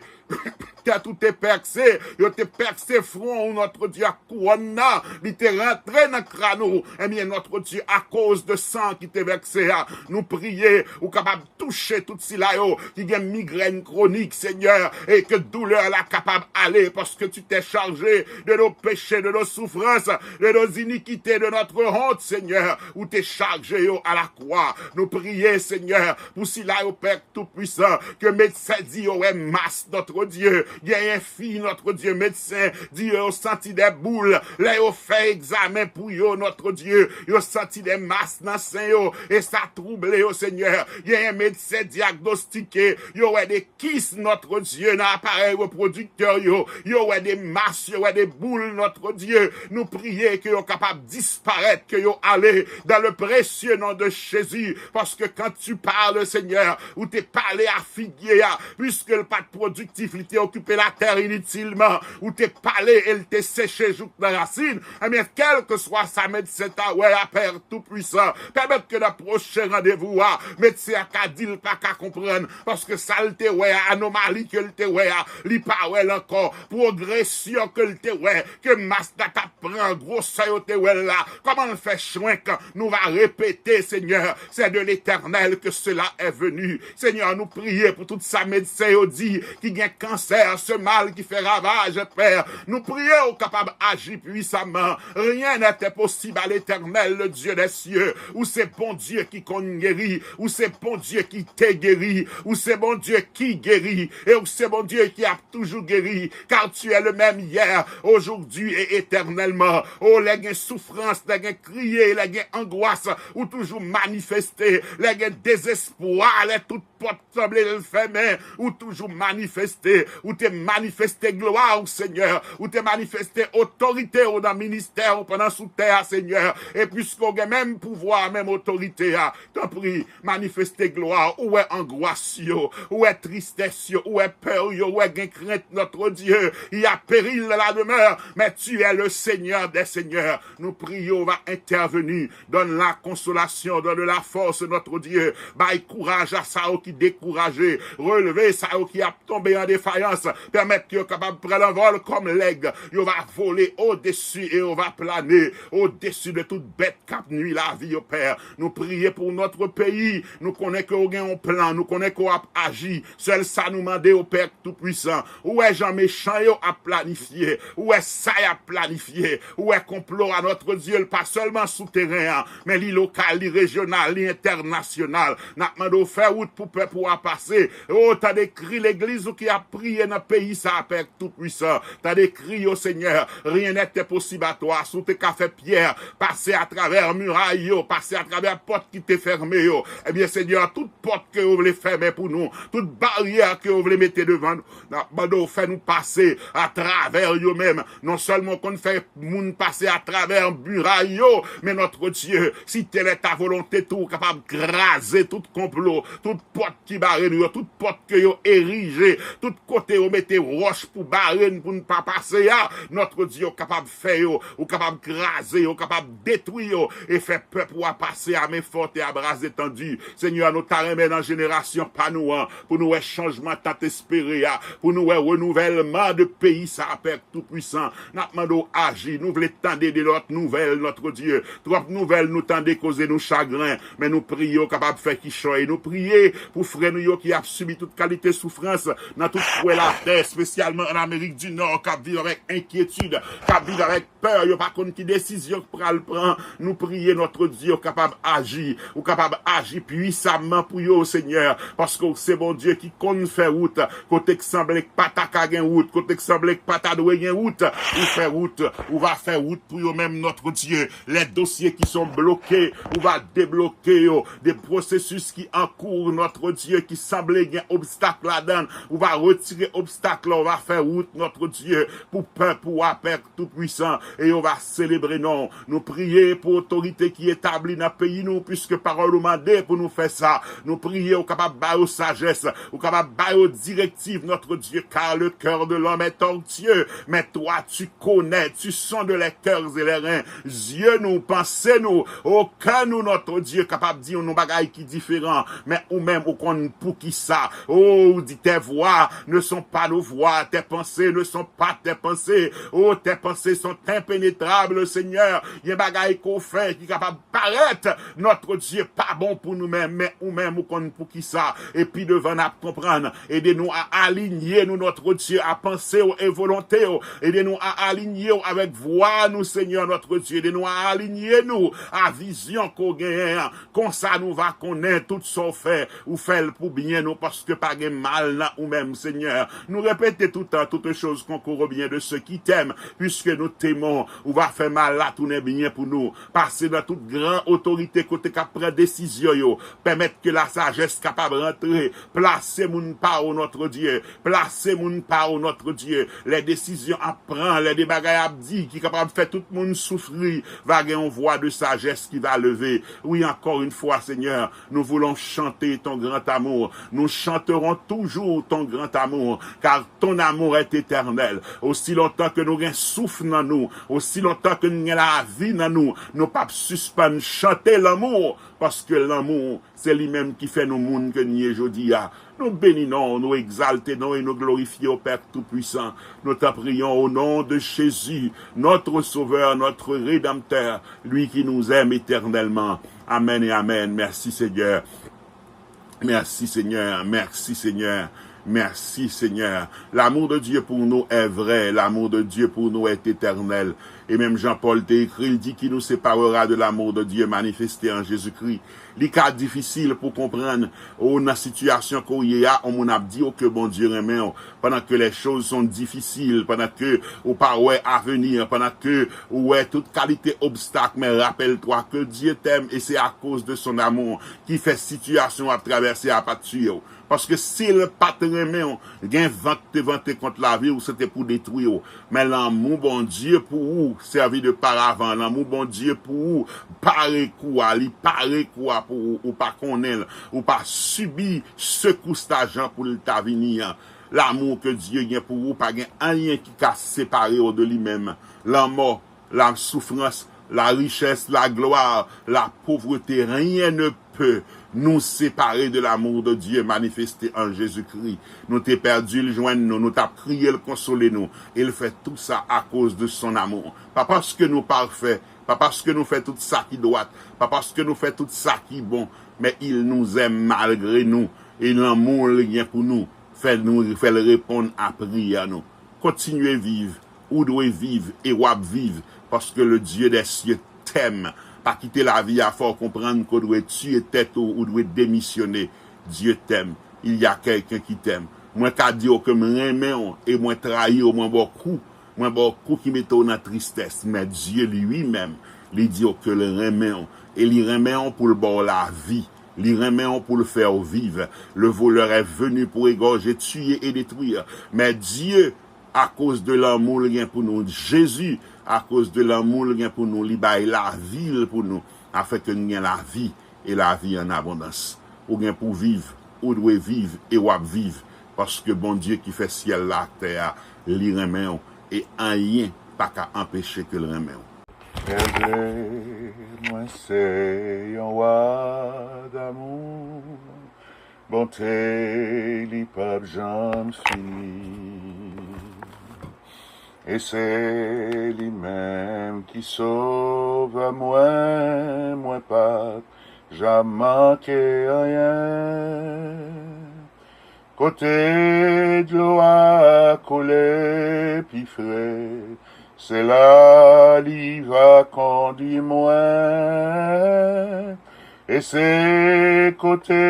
tèt ou te pèkse, yo te pèkse fwon ou, notre Dieu, ak kouwòn nan, li te rantre nan kràn ou. Ebyen, notre Dieu, akoz de san ki te vèkse a, nou priye, ou kapab touche tout sila yo ki gen migrèn kwonik, Senyè, e ke doulè la kapab ale, paske tu t'es chargé de nos péchés, de nos souffrances, de nos iniquités, de notre honte, Senyè. Ou te chaje yo a la kwa. Nou priye, Senyè, pou sila yo, Pè Toupwisan, ke medsen di yo wè mas, notre Dieu. Genyen fi, notre Dieu, medsen di yo, yo santi de boul. Lè yo fè egzamen pou yo, notre Dieu, yo santi de mas nan sen yo, e sa twouble yo, Senyè. Genyen medsen dyagnostike, yo wè de kis, notre Dieu, nan aparèy repwodiktè yo. Yo wè de mas, yo wè de boul, notre Dieu. Nou priye ke yo kapab disparèt, ke yo ale, dans le précieux nom de Jésus. Paske quand tu parles, Senyè, ou te pale a figye a, puiske l pa t pwodiktif, li te okipe latè initilman. Ou te pale e l te seche jouk nan rasin. Ebyen, kèlkeswa sa medsen ta wè a, Pè Toupwisan, pèmèt ke nan pwochen randevou a, medsen an ka di l pa ka konprann, paske sa l te wè a, anomali ke l te wè a, li pa wè l ankò. Pwogresyon ke l te wè, ke mas la t ap pran, gwosè yo te wè l la, kòman l fè chwenk, nou va repete, Senyè, c'est de l'Éternel que cela est venu. Senyè, nou priye pou tout sa medsen yo di ki gen kansè, se mal ki fè ravaj, Pè. Nou priye ou kapab aji pwisaman. Rien n'est impossible à l'Éternel, le Dieu des cieux. Ou se Bondye ki konn geri. Ou se Bondye ki te geri. Ou se Bondye ki geri. E ou se Bondye ki ap toujou geri. Car tu es le même hier, aujourd'hui et éternellement. O, lè gen soufrans, lè gen kriye, lè gen angwas, ou toujou manifeste. Lè gen dezespwa, lè tout pòt sanble l fèmen, ou toujou manifeste. Ou te manifeste glwa w, Senyè. Ou te manifeste otorite w nan ministè w pandan sou tè a, Senyè. E piske w gen menm pouvwa, menm otorite a, tanpri, manifeste glwa w. Ou wè angwas yo, ou wè tristès yo, ou wè pè yo, ou wè gen krent, notre Dieu. Il y a péril dans la demeure, mais tu es le Seigneur des seigneurs. Nou priye w va entèveni. Donne la consolation, donne la force, notre Dieu. Bay kouraj a sa yo ki dekouraje. Releve sa yo ki ap tonbe an défaillance. Pèmèt ke yo kapab pran lanvòl kòm lèg. Yo va vole odesi e yo va plane odesi de tout bèt k ap nwi lavi yo, Pè. Nou priye pou notre peyi. Nou konnen ke w gen yon plan. Nou konnen ke w ap aji. Sèl sa nou mande w, Pè Toupwisan. Ou wè jan mechan yo ap planifye. Ou wè sa y ap planifye. Ou wè konplo a, notre Dieu, l pa sèlman sou teren an, men li lokal, li rejyonal, li entènasyonal. N ap mande w fè wout pou pèp ou a pase. O, tande kri legliz ou ki ap priye nan peyi sa a, Pè Toupwisan. Tande kri yo, Senyè. Rien n'est impossible à toi. Si w te ka fè Pyè pase atravè miray yo, pase atravè pòt ki te fèmen yo, ebyen, Senyè, tout pòt ke yo vle fèmen pou nou, tout baryè ke yo vle mete devan nou, n ap mande w fè nou pase atravè yo menm. Non sèlman w konn fè moun pase atravè miray yo, men notre Dieu, si tèl è ta volonte tou, ou kapab kraze tout konplo, tout pòt ki bare nou yo, tout pòt ke yo erije, tout kote yo mete wòch pou bare n, pou n pa pase a, notre Dieu, ou kapab fè yo, ou kapab kraze yo, ou kapab detwi yo, e fè pèp ou a pase à main forte et à bras étendus. Senyè, nou ta renmen nan jenerasyon pa nou an, pou nou wè chanjman tan t espere a, pou nou wè renouvèlman de peyi sa a, Pè Toupwisan. N ap mande w aji, nou vle tande de lòt nouvèl, notre Dieu. Twòp nouvèl nou tande koze nou chagren, men nou priye w kapab fè kichòy. Nou priye pou frè nou yo ki ap sibi tout kalite soufrans nan tout kwen latè, espesyalman an Amerik di Nò, k ap viv avèk enkyetid, k ap viv avèk pè, yo pa konn ki desizyon k pral pran. Nou priye, notre Dieu, ou kapab aji, ou kapab aji pwisaman pou yo, Senyè, paske w se Bondye ki konn fè wout, kote k sanble k pa ta ka gen wout, kote k sanble k pa ta dwe gen wout, ou fè wout, ou va fè wout pou yo menm, notre Dieu. Les dossiers qui sont bloqués, ou va debloke yo, de pwosesis ki an kou, notre Dieu, ki sanble gen obstak ladan, ou va retire obstak la, ou va fè wout, notre Dieu, pou pèp ou a, Pè Toupwisan, e yo va selebre non w. Nou priye pou otorite ki etabli nan peyi nou, piske pawòl ou mande pou nou fè sa. Nou priye ou kapab ba yo sajès, ou kapab ba yo direktiv, notre Dieu, car le cœur de l'homme est tortueux, mais toi, tu connais, tu sondes les cœurs et les reins. Zye nou, panse nou, o kè nou, notre Dieu, kapab di yon bagay ki diferan, men ou menm ou konn poukisa. O, ou di, tes voies ne sont pas nos voies, tes pensées ne sont pas tes pensées. O, tes pensées sont impénétrables, Senyè. Gen bagay ke w fè ki kapab parèt, notre Dieu, pa bon pou nou menm, men ou menm ou konn poukisa. E pi devan n ap konprann. Ede nou a alinye nou, notre Dieu, a panse w e volonte w. Ede nou a alinye w avèk vwa nou, Senyè, notre Dieu. Ede nou a alinye nou a vizyon ke w genyen an. Konsa nou va konnen tout sa w fè, ou fè l pou byen nou, paske pa gen mal nan ou menm, Senyè. Nou repete toutan, toutes choses concourent au bien de ceux qui t'aiment, puisque nous t'aimons. Ou va fè mal la tounen byen pou nou. Pase nan tout gran otorite kote k ap pran desizyon yo. Pèmèt ke lasajès kapab rantre. Plase moun pa w, notre Dieu. Plase moun pa w, notre Dieu. Lè desizyon ap pran, lè de bagay ap di ki kapab fè tout moun soufri, va gen yon vwa de sajès ki va leve. Oui, encore une fois, Seigneur, nous voulons chanter ton grand amour. Nous chanterons toujours ton grand amour, car ton amour est éternel. Osi lontan ke nou gen souf nan nou, osi lontan ke nou gen lavi nan nou, nou p ap sispann chante lanmou, paske lanmou, se li menm ki fè nou moun ke n ye jodi a. Nou beni non w, nou egzalte non w e nou glorifye w, Pè Toupwisan. Nous t'en prions au nom de Jésus, notre Sauveur, notre Rédempteur, lui qui nous aime éternellement. Amen et amen. Merci Seigneur. Merci Seigneur. Merci Seigneur. Merci Seigneur. L'amour de Dieu pour nous est vrai. L'amour de Dieu pour nous est éternel. Et même Jean-Paul te écrit, il dit, qui nous séparera de l'amour de Dieu manifesté en Jésus-Christ. Li ka difisil pou konprann ou nan sitiyasyon ke w ye a, yon moun ap di w ke Bondye renmen w, pandan ke les choses sont difficiles, pandan ke ou pa wè avenir, pandan ke ou wè tout kalite obstak, men rappelle-toi que Dieu t'aime et c'est à cause de son amour ki fè sitiyasyon w ap travèse a pa t tiye w. Paske si l pa t renmen w, gen van k te vante kont lavi w, se te pou detwi w. Men lanmou Bondye pou ou sèvi de paravan. Lanmou Bondye pou ou pare kou a, li pare kou a pou ou, ou pa konnen l, ou pa sibi sekous la jan pou l ta vini an. Lanmou ke Dye gen pou ou, pa gen anyen ki ka separe w de li menm. Lanmò, lasoufrans, La richesse, la gloire, la pauvreté, rien ne peut nous séparer de l'amour de Dieu manifesté en Jésus-Christ. Nou te pèdi l, jwenn nou, nou t ap kriye l, konsole nou. E l fè tout sa akoz de son amour. Pa paske nou pafè, pa paske nou fè tout sa ki dwat, pa paske nou fè tout sa ki bon, men il nous aime malgré nous. E lanmou li gen pou nou fè nou fè l reponn a priyè nou. Kontinye viv, ou dwe viv e w ap viv, paske le Dieu des cieux t'aime. Pa kite lavi a fè w konprann ke w dwe tiye tèt ou, ou dwe demisyone. Dieu t'aime. Il y a quelqu'un qui t'aime. Mwen ka di w ke m renmen w e mwen trayi w, mwen ba w kou. Mwen ba w kou ki mete w nan tristès. Men Dye li menm, li di w ke l renmen w. E li renmen w pou l ba w lavi. Li renmen w pou l fè w viv. Le voleur est venu pour égorger, tuer et détruire. Men Dye, akoz de lanmou l gen pou nou, Jezi, akoz de lanmou l gen pou nou, li bay lavi l pou nou, afin ke n gen lavi, e lavi an abondans. Ou gen pou viv, ou dwe viv, e w ap viv, paske Bondye ki fè syèl la ak tè a, li renmen w, e anyen pa ka anpeche ke l renmen w. Bèje mwen se yon wa damou, bonte li p ap janm fini. E se li menm ki sovè mwen, mwen p ap janm manke anyen. Kote dlo a koule pi fre, se la li va kondui mwen. E se kote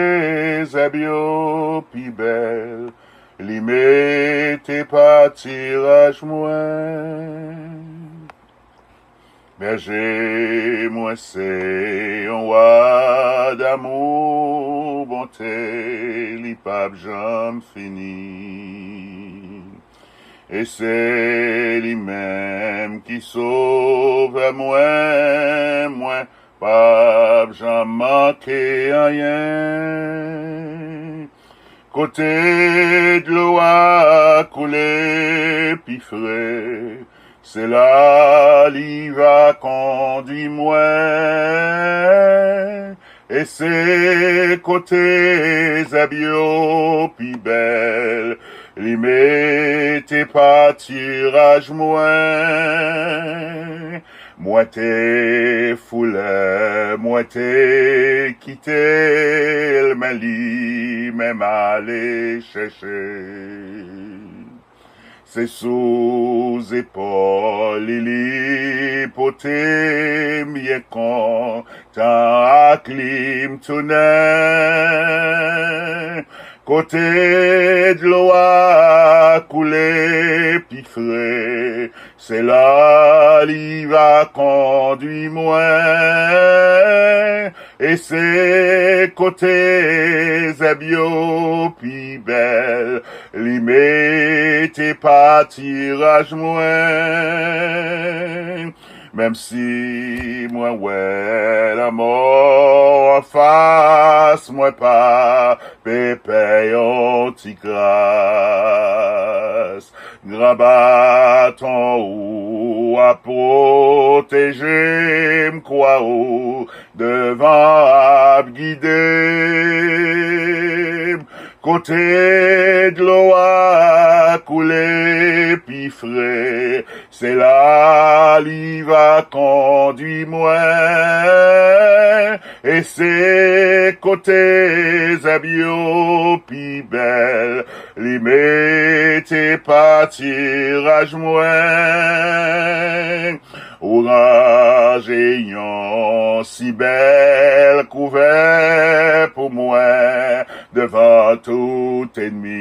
zèb yo pi bèl, li mete patiraj mwen. Bèje mwen se yon wa damou, bonte li p ap janm fini. E se li menm ki sovè mwen, mwen p ap janm manke anyen. Kote dlo a koule pi fre, se la li va kondui mwen. E se kote zèb yo pi bèl, li mete patiraj mwen. Mwen te foule, mwen te kite l, men li menm ale chèche. Se sou zepòl li, li pote m byen kontan ak li m tounen. Kote dlo a koule pi fre, se la li va kondui mwen. E se kote zèb yo pi bèl, li mete patiraj mwen. Menm si mwen wè lanmò anfas, mwen pa pe pè yon ti kras. Gran baton ou ap pwoteje m, kwa ou devan ap gide m. Kote dlo a koule pi fre, se la li va kondui mwen. E se kote zèb yo pi bèl, li mete patiraj mwen. Ou ranje yon si bèl kouvè pou mwen devan tout ènmi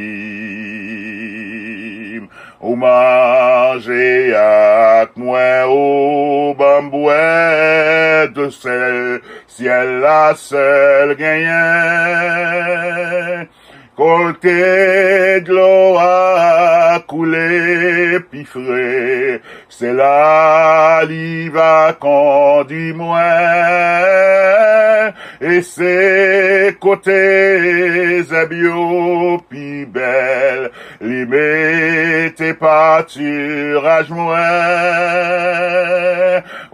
m. Ou manje ak mwen, ou ban m bwè, de sèl syèl la sèl genyen. Kote dlo a koule pi fre, se la li va kondui mwen. E se kote zèb yo pi bèl, Li mete patiraj mwen,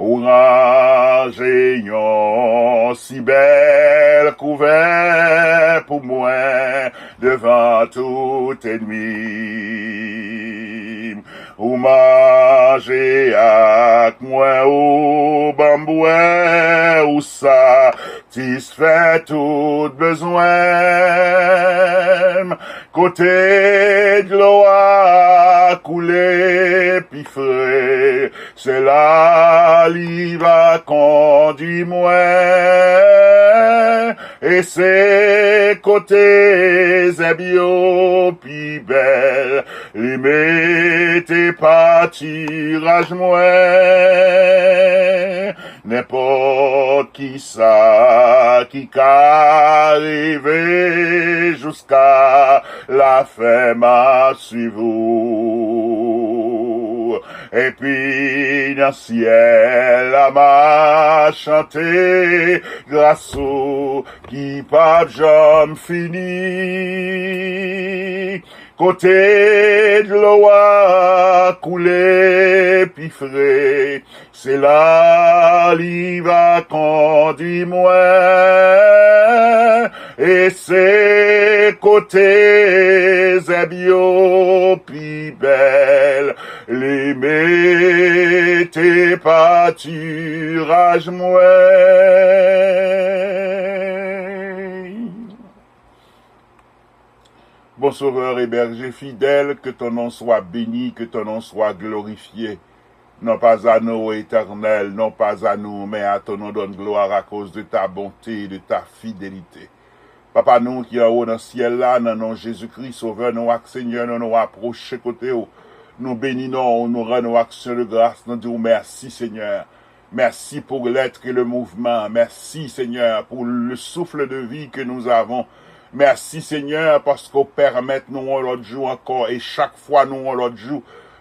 ou ranje yon si bèl kouvè pou mwen devan tout ènmi m. Ou manje ak mwen, ou ban m bwè, ou satisfè tout bezwen m. Kote dlo a koule pi fre, se la li va kondui mwen. E se kote zèb yo pi bèl, li mete patiraj mwen. Nenpòt kisa ki ka rive, jiska lafen m ap swiv ou. Epi nan syèl la m ap chante gras ou ki p ap janm fini. Kote dlo a koule pi fre, se la li va kondui mwen. E se kote zèb yo pi bèl, li mete patiraj mwen. Bon Sauveur et Berger fidèle, que ton nom soit béni, que ton nom soit glorifié. Non pas à nous, ô Éternel, non pas à nous, mais à ton nom donne gloire à cause de ta bonté et de ta fidélité. Papa nou ki anwo nan syèl la, nan non Jezikri, Sovè nou ak Senyè nou, nou apwoche kote w. Nou beni non w, nou rann ou aksyon de gras, nou di w mèsi, Senyè. Merci pour l'être et le mouvement. Merci, Seigneur, pour le souffle de vie que nous avons. Mèsi, Senyè, paske w pèmèt nou yon lòt jou ankò, e chak fwa nou yon lòt jou,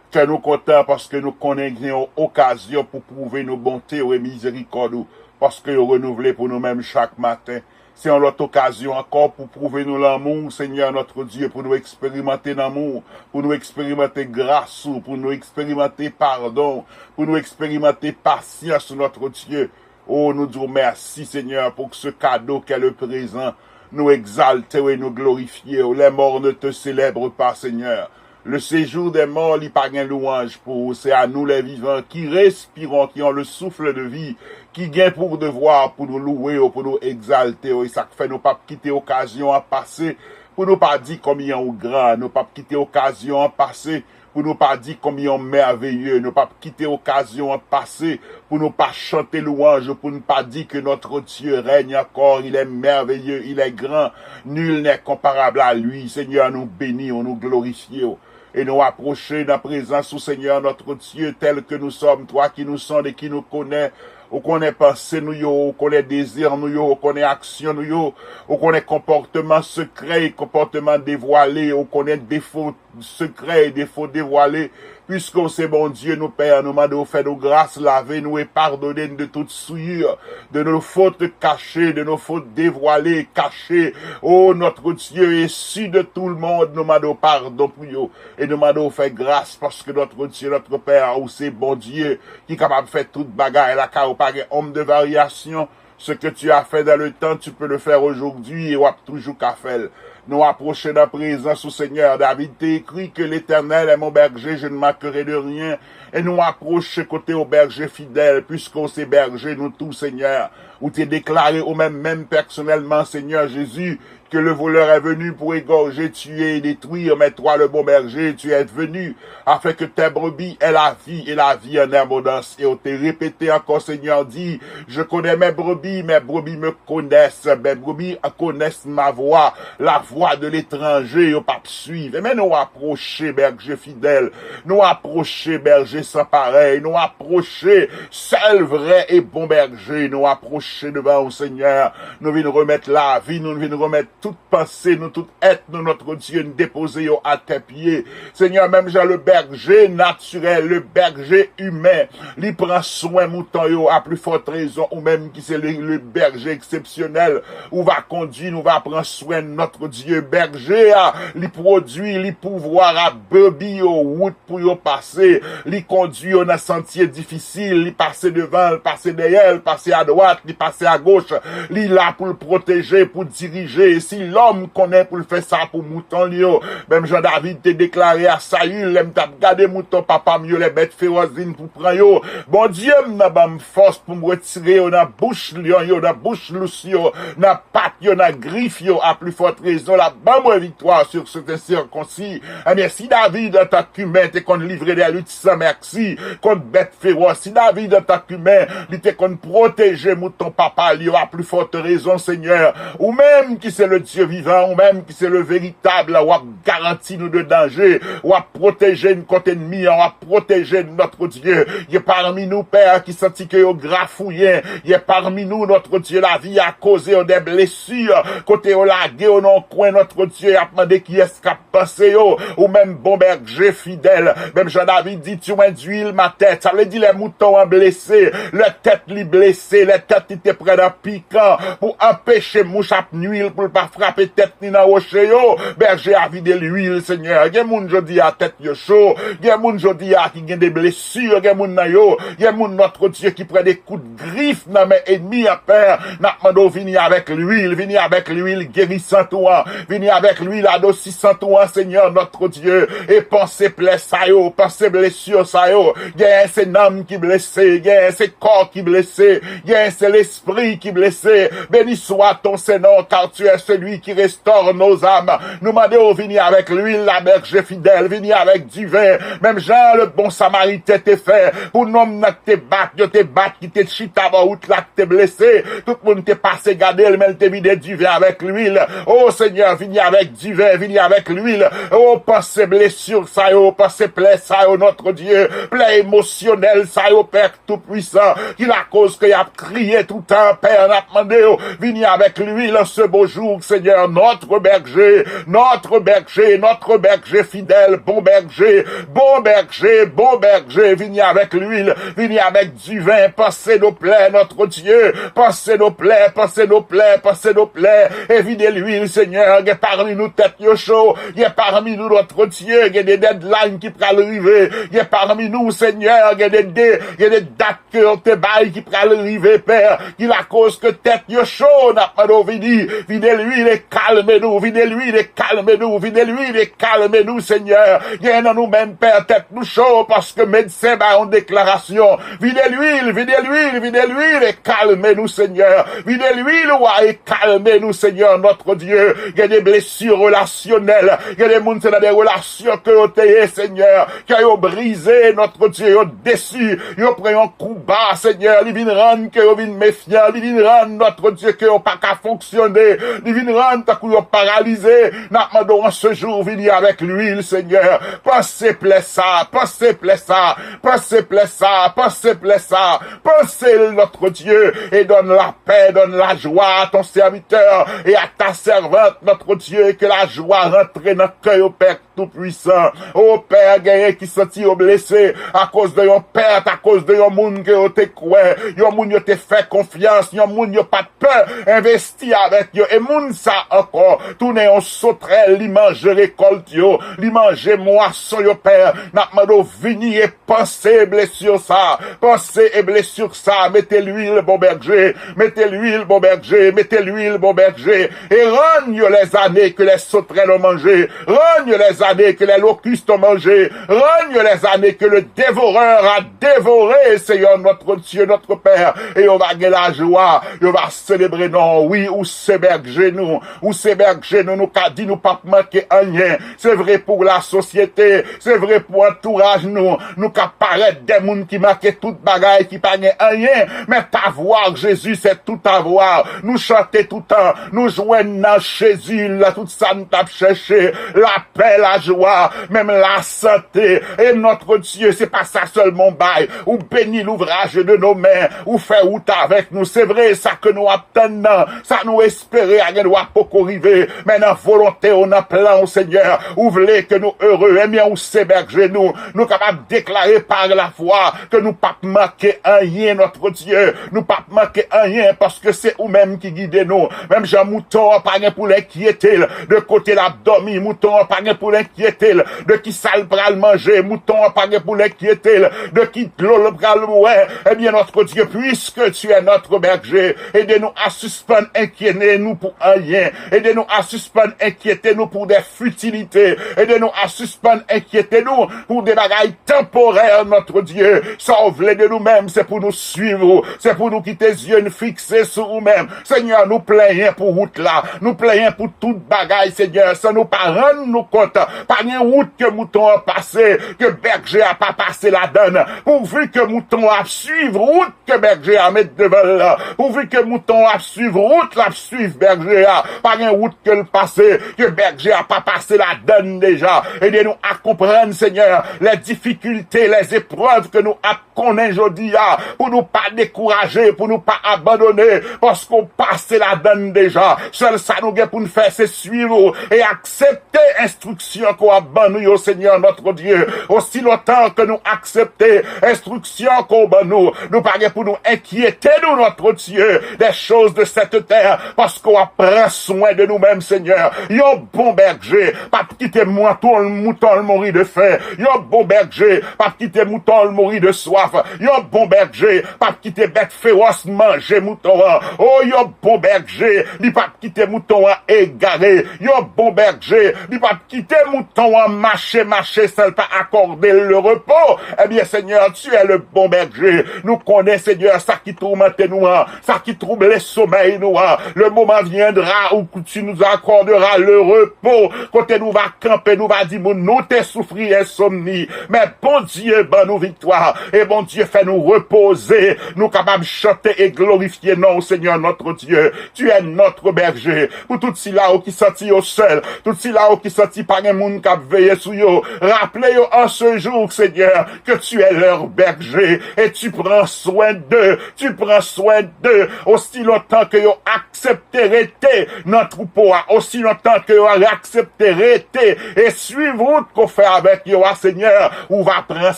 kè nou kontan paske nou konnen gen yon okazyon pou pwouve nou bonte w e mizerikòd ou, paske yo renouvle pou nou menm chak maten. Se yon lòt okazyon ankò pou pwouve nou lanmou w, Senyè notre Dieu, pou nou eksperimante lanmou w, pou nou eksperimante gras ou, pou nou eksperimante padon w, pou nou eksperimante pasyans ou, notre Dieu. O, nou di w mèsi, Senyè, pour ce cadeau qu'est le présent. Nou egzalte w e nou glorifye w. Les morts ne te célèbrent pas, Seigneur. Le séjour des morts, li pa gen louanj pou ou. C'est à nous les vivants qui respirons, qui ont le souffle de vie, ki gen pou devwa pou nou louwe w, pou nou egzalte w. E sa k fè nou p ap kite okazyon an pase pou nou pa di konbyen ou gran. Nou p ap kite okazyon an pase pou nou pa di konbyen w mèveye. Nou p ap kite okazyon an pase pou nou pa chante lwanj ou, pou nou pa di que notre Dieu règne encore, il est merveilleux, il est grand, nul n'est comparable à lui. Senyè, nou beni w, nou glorifye w. E nou apwoche nan prezans ou, Senyè notre Dieu, tel que nous sommes, toi qui nous sondes et qui nous connais. Ou konnen panse nou yo, ou konnen dezi nou yo, ou konnen aksyon nou yo, ou konnen konpòtman sekrè e konpòtman devwale, ou konnen defo sekrè e defo devwale. Puisque w se Bondye nou, Pè, nou mande w fè nou gras, lave nou e padone n de tout souillure, de nos fautes cachées, de nos fautes dévoilées, cachées. O notre Dieu, et si de tout le monde, nou mande w padon pou yo. E nou mande w fè gras, paske notre Dieu, notre Père, ou se Bondye ki kapab fè tout bagay. Lakay ou pa gen ombre de variation. Ce que tu as fait dans le temps, tu peux le faire aujourd'hui e w ap toujou ka fè l. Nou apwoche nan prezans ou, Senyè. David te ekri que l'Éternel est mon berger, je ne manquerai de rien. E nou apwoche kote w, bèje fidèl, puisque w se bèje nou tou, Senyè. Ou te deklare ou menm, menm pèsonèlman, Senyè Jezi, que le voleur est venu pour égorger, tuer et détruire, mais toi, le bon berger, tu es venu afin que tes brebis aient la vie et la vie en abondance. E ou te repete ankò, Senyè, di, je connais mes brebis, mes brebis me connaissent, mes brebis connaissent ma voix, la voix de l'étranger, yo p ap swiv. Ebyen, nou apwoche, bèje fidèl, nou apwoche, bèje san parèy, nou apwoche, sèl vrè e bon bèje, nou apwoche mache devan ou, Senyè. Nou vin remèt lavi nou, nou vin remèt tout panse nou, tout èt nou, notre Dieu, nou depoze yo atè pye. Senyè, menm jan le berger naturel, le berger humain, li pran swen mouton yo, à plus forte raison, ou menm ki se le, le berger eksepsyonèl, ou va kondui nou, va pran swen, notre Dieu, berger a, li pwodui, li pouvwa a brebis yo wout pou yo pase, li kondui yo nan santye difisil, li pase devan, li pase dèyè, li pase adwat, li pase agoch, li la pou l pwoteje, pou dirije. Si lòm konnen pou l fè sa pou mouton li yo, menm jan David te deklare a Sayil, lè m t ap gade mouton papa m yo, lè bèt fewòs vin pou pran yo, Bondye m nan ban m fòs pou m retire yo nan bouch lyon yo, nan bouch lous yo, nan pat yo, nan grif yo, à plus forte raison, l ap ban mwen viktwa sur certains circoncis. Ebyen, si David, antan k imen, te konn livre des luttes sans merci kont bèt fewòs, si David, antan k imen, li te konn pwoteje mouton papa li yo, à plus forte raison, Senyè, ou menm ki se le Dye vivan, ou menm ki se le veritab, w ap garanti nou de danje, w ap pwoteje n kont ènmi an, w ap pwoteje n, notre Dieu. Gen pami nou, Pè, ki santi ke yo grafouyen. Gen pami nou, notre Dieu, lavi a koze yo des blessures, kote yo lage yo nan yon kwen, notre Dieu, y ap mande kiyès k ap panse yo. Ou menm, bon bèje fidèl, menm jan David di, tu induis ma tête. Sa vle di lè mouton an blese, lè tèt li blese, lè tèt li te pran nan pikan pou anpeche mouch ap nui l pou l pa frape tèt li nan woche yo, bèje a vide lwil, Senyè. Gen moun jodi a tèt yo cho, gen moun jodi a ki gen de blesi, gen moun nan yo, gen moun, notre Dieu, ki pran de kout grif nan men ènmi an, Pè. N ap mande w vini avèk lwil, vini avèk lwil gerisant ou an, vini avèk lwil adosisant ou an, Senyè, notre Dieu, e panse plè sa yo, panse blesi sa yo. Genyen se nanm ki blese, genyen se kò ki blese, genyen se lespri ki blese. Béni soit ton Saint Nom, car tu es celui qui restaure nos âmes. Nou mande w vini avèk lwil la, bèje fidèl, vini avèk diven. Menm jan le bon Samariten te fè pou nonm nan k te bat, yo te bat, ki te chita bò wout la, k te blese. Tout moun te pase gade l, men l te vide diven avèk lwil. O Senyè, vini avèk diven, vini avèk lwil. O, panse blesi sa yo, panse plè sa yo, notre Dieu, plè emosyonèl sa yo, Pè Toupwisan, ki lakoz ke y ap kriye toutan, Pè, n ap mande w, vini avèk lwil an ce beau jour, Senyè, notre berger, notre berger, notre berger fidèl, bon bèje, bon bèje, bon bèje, vini avèk lwil, vini avèk diven, panse nos plaies, notre Dieu, panse nos plaies, panse nos plaies, panse nos plaies, e vide lwil, Senyè, gen pami nou tèt yo cho, gen pami nou, notre Dieu, gen de deadline ki pral rive, gen pami nou, Senyè, gen de, de, gen de dat ke yo te bay ki pral rive, Pè, ki lakoz ke tèt yo cho, n ap mande w vini, vide lwil e kalme nou, vide lwil e kalme nou, vide lwil e kalme nou, Senyè. Gen nan nou menm, Pè, tèt nou cho, paske medsen ba yon deklarasyon. Vide lwil, vide lwil, vide lwil e kalme nou, Senyè. Vide lwil, wa, e kalme nou, Senyè, notre Dieu. Gen de blesi relasyonèl, gen de moun se nan de relasyon ke yo te ye, Senyè, kè yo brize, notre Dieu, yo desi, yo pran yon kou ba, Senyè, li vin rann ke yo vin mefyan, li vin rann, notre Dieu, ke yo pa ka fonksyone, li vin rann tankou yo paralize. N ap mande w an ce jour, vini avèk lwil, Senyè. Panse plè sa, panse plè sa, panse plè sa, panse plè sa, panse l, notre Dieu, et donne la paix, donne la joie à ton serviteur et à ta servante, notre Dieu, et que la joie rentre nan kè yo, Pè Toupwisan. O Pè, genyen ki santi yo blese akoz de yon pèt, akoz de yon moun ke yo te kwè, yon moun yo te fè konfyans, yon moun yo pa t pè envesti avèk yo. E moun sa ankò tounen yon sotrèl, li manje rekòlt yo, li manje mwason yo, Pè. N ap mande w vini e panse blesi sa, panse e blesi sa, mete lwil, bon bèje, mete lwil, bon bèje, mete lwil, bon bèje, et rends-le les années que les sauterelles ont mangées, rends-le les années que les locustes ont mangées, rends-le les années que le dévoreur a dévorées, Seigneur notre Dieu, notre Père, et yo va gen lajwa, yo va selebre non, wi, ou se bèje nou, ou se bèje nou, nou ka di nou p ap manke anyen, se vre pou lasosyete, se vre pou antouraj nou, nou ka parèt de moun ki manke tout bagay, ki pa gen anyen, men ta vwa, Jezi, se tout ta vwa. Nou chante toutan, nou jwenn nan Jezi la tout sa n t ap chèche, lapè, lajwa, menm lasante. E notre Dieu, se pa sa sèlman w bay, ou beni louvraj de nos mains, ou fè wout avè èvèk nou. Se vre, sa ke nou ap tann nan, sa nou espere a gendwa poko rive, men nan volonte w, nan plan w, Senyè, ou vle ke nou ere, ebyen, ou se bèje nou. Nou kapab deklare pa lafwa ke nou p ap manke anyen, Notre Dieu. Nou p ap manke anyen, paske se ou menm ki gide nou. Menm jan mouton an pa gen pou l enkyete l de kote l ap dòmi, mouton an pa gen pou l enkyete l de ki sa l pral manje, mouton an pa gen pou l enkyete l de ki dlo l pral bwè. Ebyen, Notre Dieu, puisque tu es notre berger, ede nou a sispann enkyete nou pou anyen. Ede nou a sispann enkyete nou pou de fitilite. Ede nou a sispann enkyete nou pou de bagay tanporè, Notre Dieu. Sa w vle de nou menm, se pou nou swiv ou. Se pou nou kite zye n fikse sou ou menm. Senyè, nou plenyen pou wout la. Nou plenyen pou tout bagay, Senyè, san nou pa rann nou kont. Pa gen wout ke mouton an pase, ke bèje a pa pase ladann. Pouvi ke mouton an ap swiv wout ke bèje a met devan l la. Pouvi ke mouton an ap swiv wout l ap swiv bèje a, pa gen wout ke l pase, ke bèje a pa pase ladann deja. Ede nou a konprann, Senyè, lè difikilte, lè eprèv ke nou ap konnen jodi a, pou nou pa dekouraje, pou nou pa abandone, paske w pase ladann deja. Sèl sa nou gen pou n fè, se swiv ou e aksepte enstriksyon ke w ap ban nou yo, Senyè, Notre Dieu. Osi lontan ke nou aksepte enstriksyon ke w ban nou, nou pa gen pou nou enkyete nou, Notre Dieu, des choses de cette terre, paske w ap pran swen de nou menm, Senyè. Yon bon bèje p ap kite mouton, mouton l mouri de fen. Yon bon bèje p ap kite mouton l mouri de swaf. Yon bon bèje p ap kite bèt fewòs manje mouton an. O, yon bon bèje, li p ap kite mouton an egare. Yon bon bèje, li p ap kite mouton an mache, mache san l pa akòde l le repo. Ebyen, Senyè, tu es le bon berger. Nou konnen, Senyè, sa ki toumante nou an, sa ki twouble somèy nou an, le moment viendra où tu nous accorderas le repos, kote nou va kanpe, nou va di moun, nou te soufri ensomni, men Bondye ban nou viktwa, e Bondye fè nou repoze, nou kapab chante e glorifye non w, Senyè, notre Dieu. Tu es notre berger. Pou tout sila yo ki santi yo sèl, tout sila yo ki santi pa gen moun k ap veye sou yo, raple yo an se jou, Senyè, que tu es leur berger et tu prends soin d'eux, tu prends soin d'eux, osi lontan ke yo aksepte rete nan twoupo a, osi lontan ke yo aksepte rete e swiv wout ke w fè avèk yo a, Senyè, ou va pran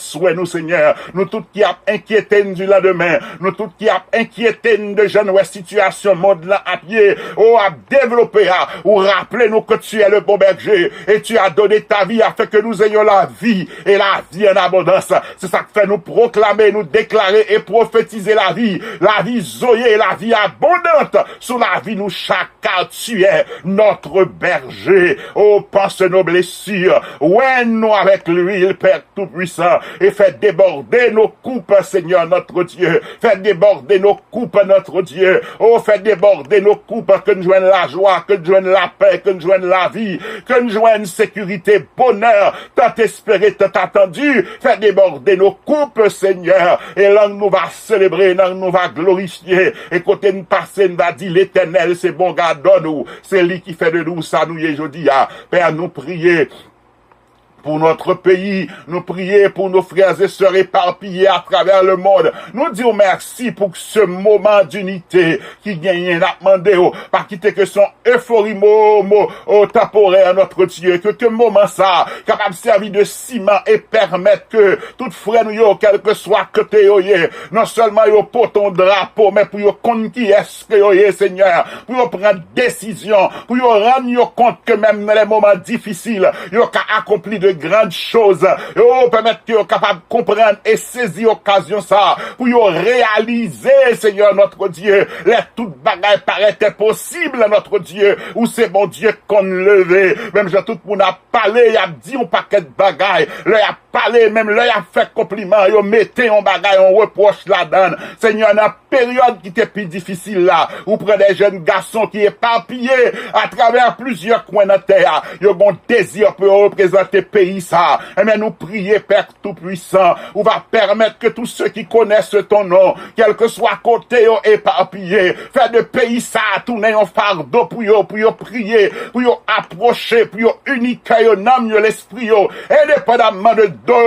swen nou, Senyè. Nou tout ki ap enkyete n di landemen, nou tout ki ap enkyete n de jan n wè sitiyasyon mond lan ap ye, o, ap devlope a, ou raple nou que tu es le bon berger et tu as donné ta vie afin que nous ayons la vie et la vie en abondance. Se sa k fè nou pwoklame, nou deklare e pwofetize lavi, lavi zoye, lavi abondant sou lavi nou chak, car tu es notre berger. O, panse nos blessures, wè nou avèk lwil, Père Tout-Puissant, e fè debòde nos coupes, Seigneur notre Dieu. Fè debòde nos coupes, notre Dieu. O, fè debòde nos coupes, ke n jwenn lajwa, ke n jwenn lapè, ke n jwenn lavi, ke n jwenn sekirite, bonè, tant espéré, tant attendu. Fè debòde nos coupes, Senyè. E lang nou va selebre, lang nou va glorifye. E kote n pase, n va di, Letènèl se bon gadò nou. Se li ki fè de nou sa nou ye jodi a. Pè, nou priye pour notre pays, nou priye pour nos frères et sœurs éparpillés à travers le monde. Nou di w mèsi pou ce moment d'unité ki genyen. N ap mande w, pa kite ke se yon efori mo, mo, o, tanporè, notre Dieu, ke, ke moman sa a kapab sèvi de siman e pèmèt ke tout frè nou yo, kèlkeswa kote yo ye, non sèlman yo pote yon drapo, men pou yo konn kiyès ke yo ye, Senyè, pou yo pran desizyon, pou yo rann yo kont ke menm nan lè moman difisil, yo ka akonpli de grann choz. Yo pèmèt ke yo kapab konprann e sezi okazyon sa a, pou yo reyalize, Senyè, notre Dieu, lè tout bagay parèt enposib, notre Dieu, ou se Bondye k konn leve. Menm jan tout moun ap pale, y ap di yon pakèt bagay. Lè y ap pale, menm lè y ap fè konpliman, yo mete yon bagay, yon repwòch ladan l. Senyè, nan peryòd ki te pi difisil la, ou pran de jèn gason ki epapiye atravè plizyè kwen nan tè a. Yo gon dezi pou yo reprezante peyi sa a. Enben, nou priye, Pè Toupwisan, ou va pèmèt ke tous ceux qui connaissent ton nom, kèlkeswa kote yo epapiye, fè de peyi sa a tounen yon fado pou yo, pou yo priye, pou yo apwoche, pou yo ini kè yo, nanm yo, lespri yo, endepandamman de, de,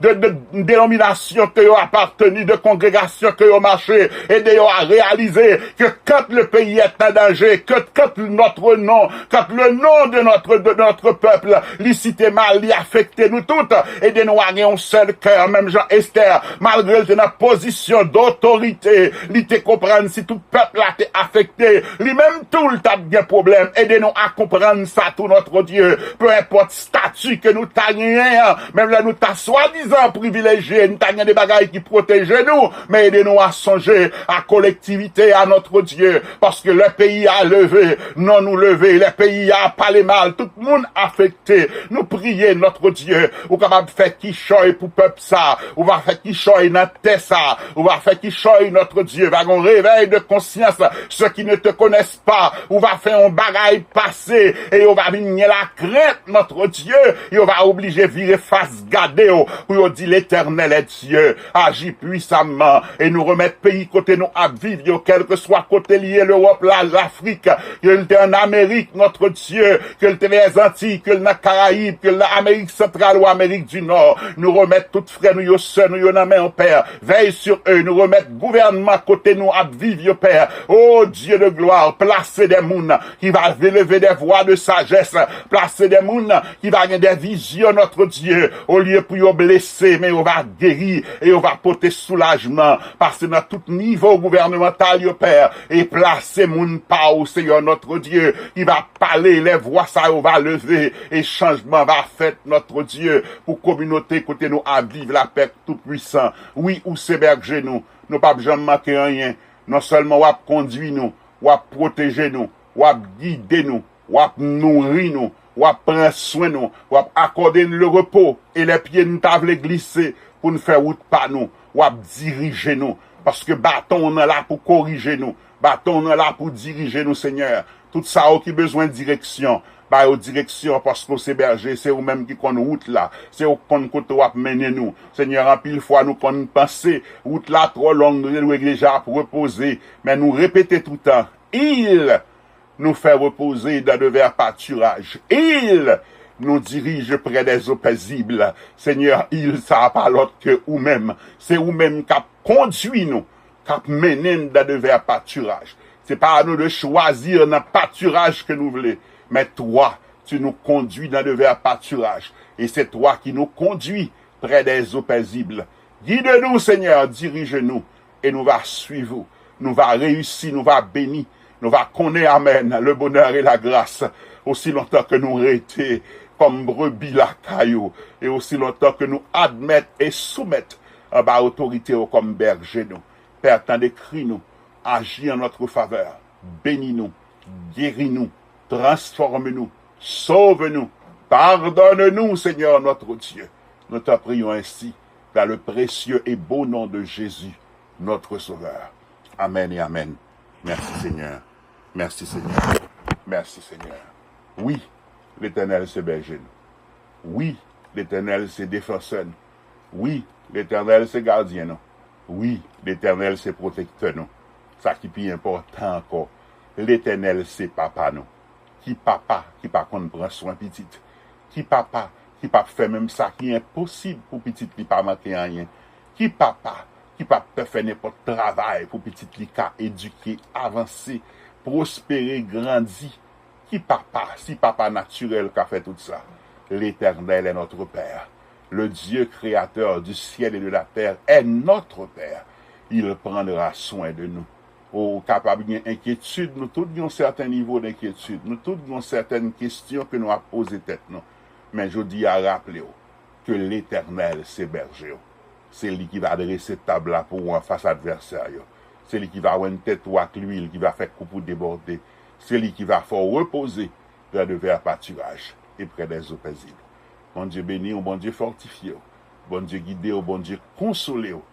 de, de denominasyon ke yo apateni, de kongregasyon ke yo mache, Ede yo a reyalize ke quand le pays est en danger, que quand notre nom, quand le nom de notre, de notre peuple, li site mal, li afekte nou tout. Ede nou a gen yon sèl kè, menm jan Esther, malgre l te nan pozisyon dotorite, li te konprann si tout pèp la te afekte, li menm tou l t ap gen pwoblèm. Ede nou a konprann sa tou, notre Dieu. Peu importe stati ke nou ta genyen an, menm lè nou ta swadizan privilejye, nou ta gen de bagay ki pwoteje nou, men ede nou a sonje a kolektivite a, notre Dieu, paske lè peyi a leve, non nou leve, lè peyi a pale mal, tout moun afekte. Nou priye, notre Dieu, ou kapab fè kichòy pou pèp sa, ou va fè kichòy nan tè sa, ou va fè kichòy, notre Dieu, va gon revèy de konsyans, ceux qui ne te connaissent pa, ou va fè yon bagay pase, e yo va vin gen lakrent, notre Dieu, yo va oblije vire fas gade w, pou yo di, Letènèl est Dieu, aji pwisaman, e nou remèt peyi kote nou ap viv yo, kèlkeswa kote li ye, Lewòp la, Lafrik, ke l te ann Amerik, notre Dieu, ke l te nan Lèzantiy, ke l nan Karayib, ke l nan Amerik Santral ou Amerik di Nò, nou remèt tout frè nou yo, sè nou yo nan men w, Pè. Veille sur eux, nou remèt gouvènman kote nou ap viv yo, Pè. O Dye de glwa, plase de moun ki va leve de vwa de sajès, plase de moun ki va gen de vizyon, notre Dieu, olye pou yo blese, men yo va geri e yo va pote soulajman, pase nan tout nivo gouvènemantal yo, Pè, e plase moun pa w, Seyè, notre Dieu, ki va pale, lè vwa sa yo va leve, e chanjman va fèt, notre Dieu, pou kominote kote nou ap viv, la, Pè Toupwisan. Wi, ou se bèje nou. Nou p ap janm manke anyen. Non sèlman w ap kondui nou, w ap pwoteje nou, w ap gide nou, w ap nouri nou, w ap pran swen nou, w ap akòde n le repo, e lè pye n ta vle glise pou n fè wout pa nou, w ap dirije nou, paske baton w nan la pou korije nou, baton w nan la pou dirije nou, Senyè. Tout sa yo ki bezwen direksyon, ba yo direksyon, paske w se bèje, se ou menm ki konn wout la, se ou k konn kote w ap mennen nou. Senyè, anpil fwa nou konn panse wout la twò long, nou te dwe deja ap repoze, men nou repete toutan, Il nous fait reposer dans de verts pâturages. Il nous dirige près des eaux paisibles. Senyè, il sa a pa lòt ke ou menm. Se ou menm k ap kondui nou, k ap mennen n dans de verts pâturages. Se pa a nou de chwazi nan patiraj ke nou vle, men toi, tu nous conduis dans de verts pâturages. E se toi ki nou kondui près des eaux paisibles. Gide nou, Senyè, dirije nou, e nou va swiv ou. Nou va reyisi, nou va beni, nou va konnen, amèn, le bonheur et la grâce, osi lontan ke nou rete kòm brebi lakay ou, e osi lontan ke nou admèt e soumèt anba otorite ou kòm bèje nou. Pè, tande kri nou, aji an notre favè, beni nou, geri nou, transfòme nou, sove nou, padone nou, Senyè notre Dieu. Nous t'en prions ainsi, dans le précieux et beau nom de Jésus, notre Sauveur. Amen et amen. Merci Seigneur. Merci Seigneur. Merci Seigneur. Wi, Letènèl se bèje nou. Wi, Letènèl se defansè nou. Wi, Letènèl se gadyen nou. Wi, Letènèl se pwotektè nou. Sa ki pi enpòtan ankò, Letènèl se papa nou. Ki papa ki pa konn pran swen pitit? Ki papa ki p ap fè menm sa ki enposib pou pitit li pa manke anyen? Ki papa ki p ap pè fè nenpòt travay pou pitit li ka edike, avanse, pwospere, grandi? Ki papa, si papa natirèl ka fè tout sa? L'Éternel est notre Père. Le Dieu créateur du ciel et de la terre est notre Père. Il prendra soin de nous. Ou kapab gen enkyetid, nou tout gen yon sèten nivo d enkyetid, nou tout gen yon sèten kesyon ke nou ap poze tèt nou. Men jodi a, raple w ke Letènèl se bèje w. Se li ki va drese tab la pou ou anfas advèsè yo. Se li ki va wenn tèt ou ak lwil, ki va fè koup ou debòde. Se li ki va fè w repoze dans de verts pâturages et près des eaux paisibles. Bondye beni w, Bondye fòtifye w, Bondye gide w, Bondye konsole w.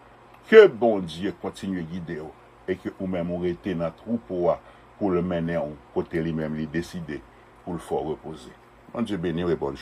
Ke Bondye kontinye gide w e ke ou menm ou rete nan twoupo a pou l mennen w kote li menm li deside pou l fè w repoze. Bondye beni w e bòn jounen.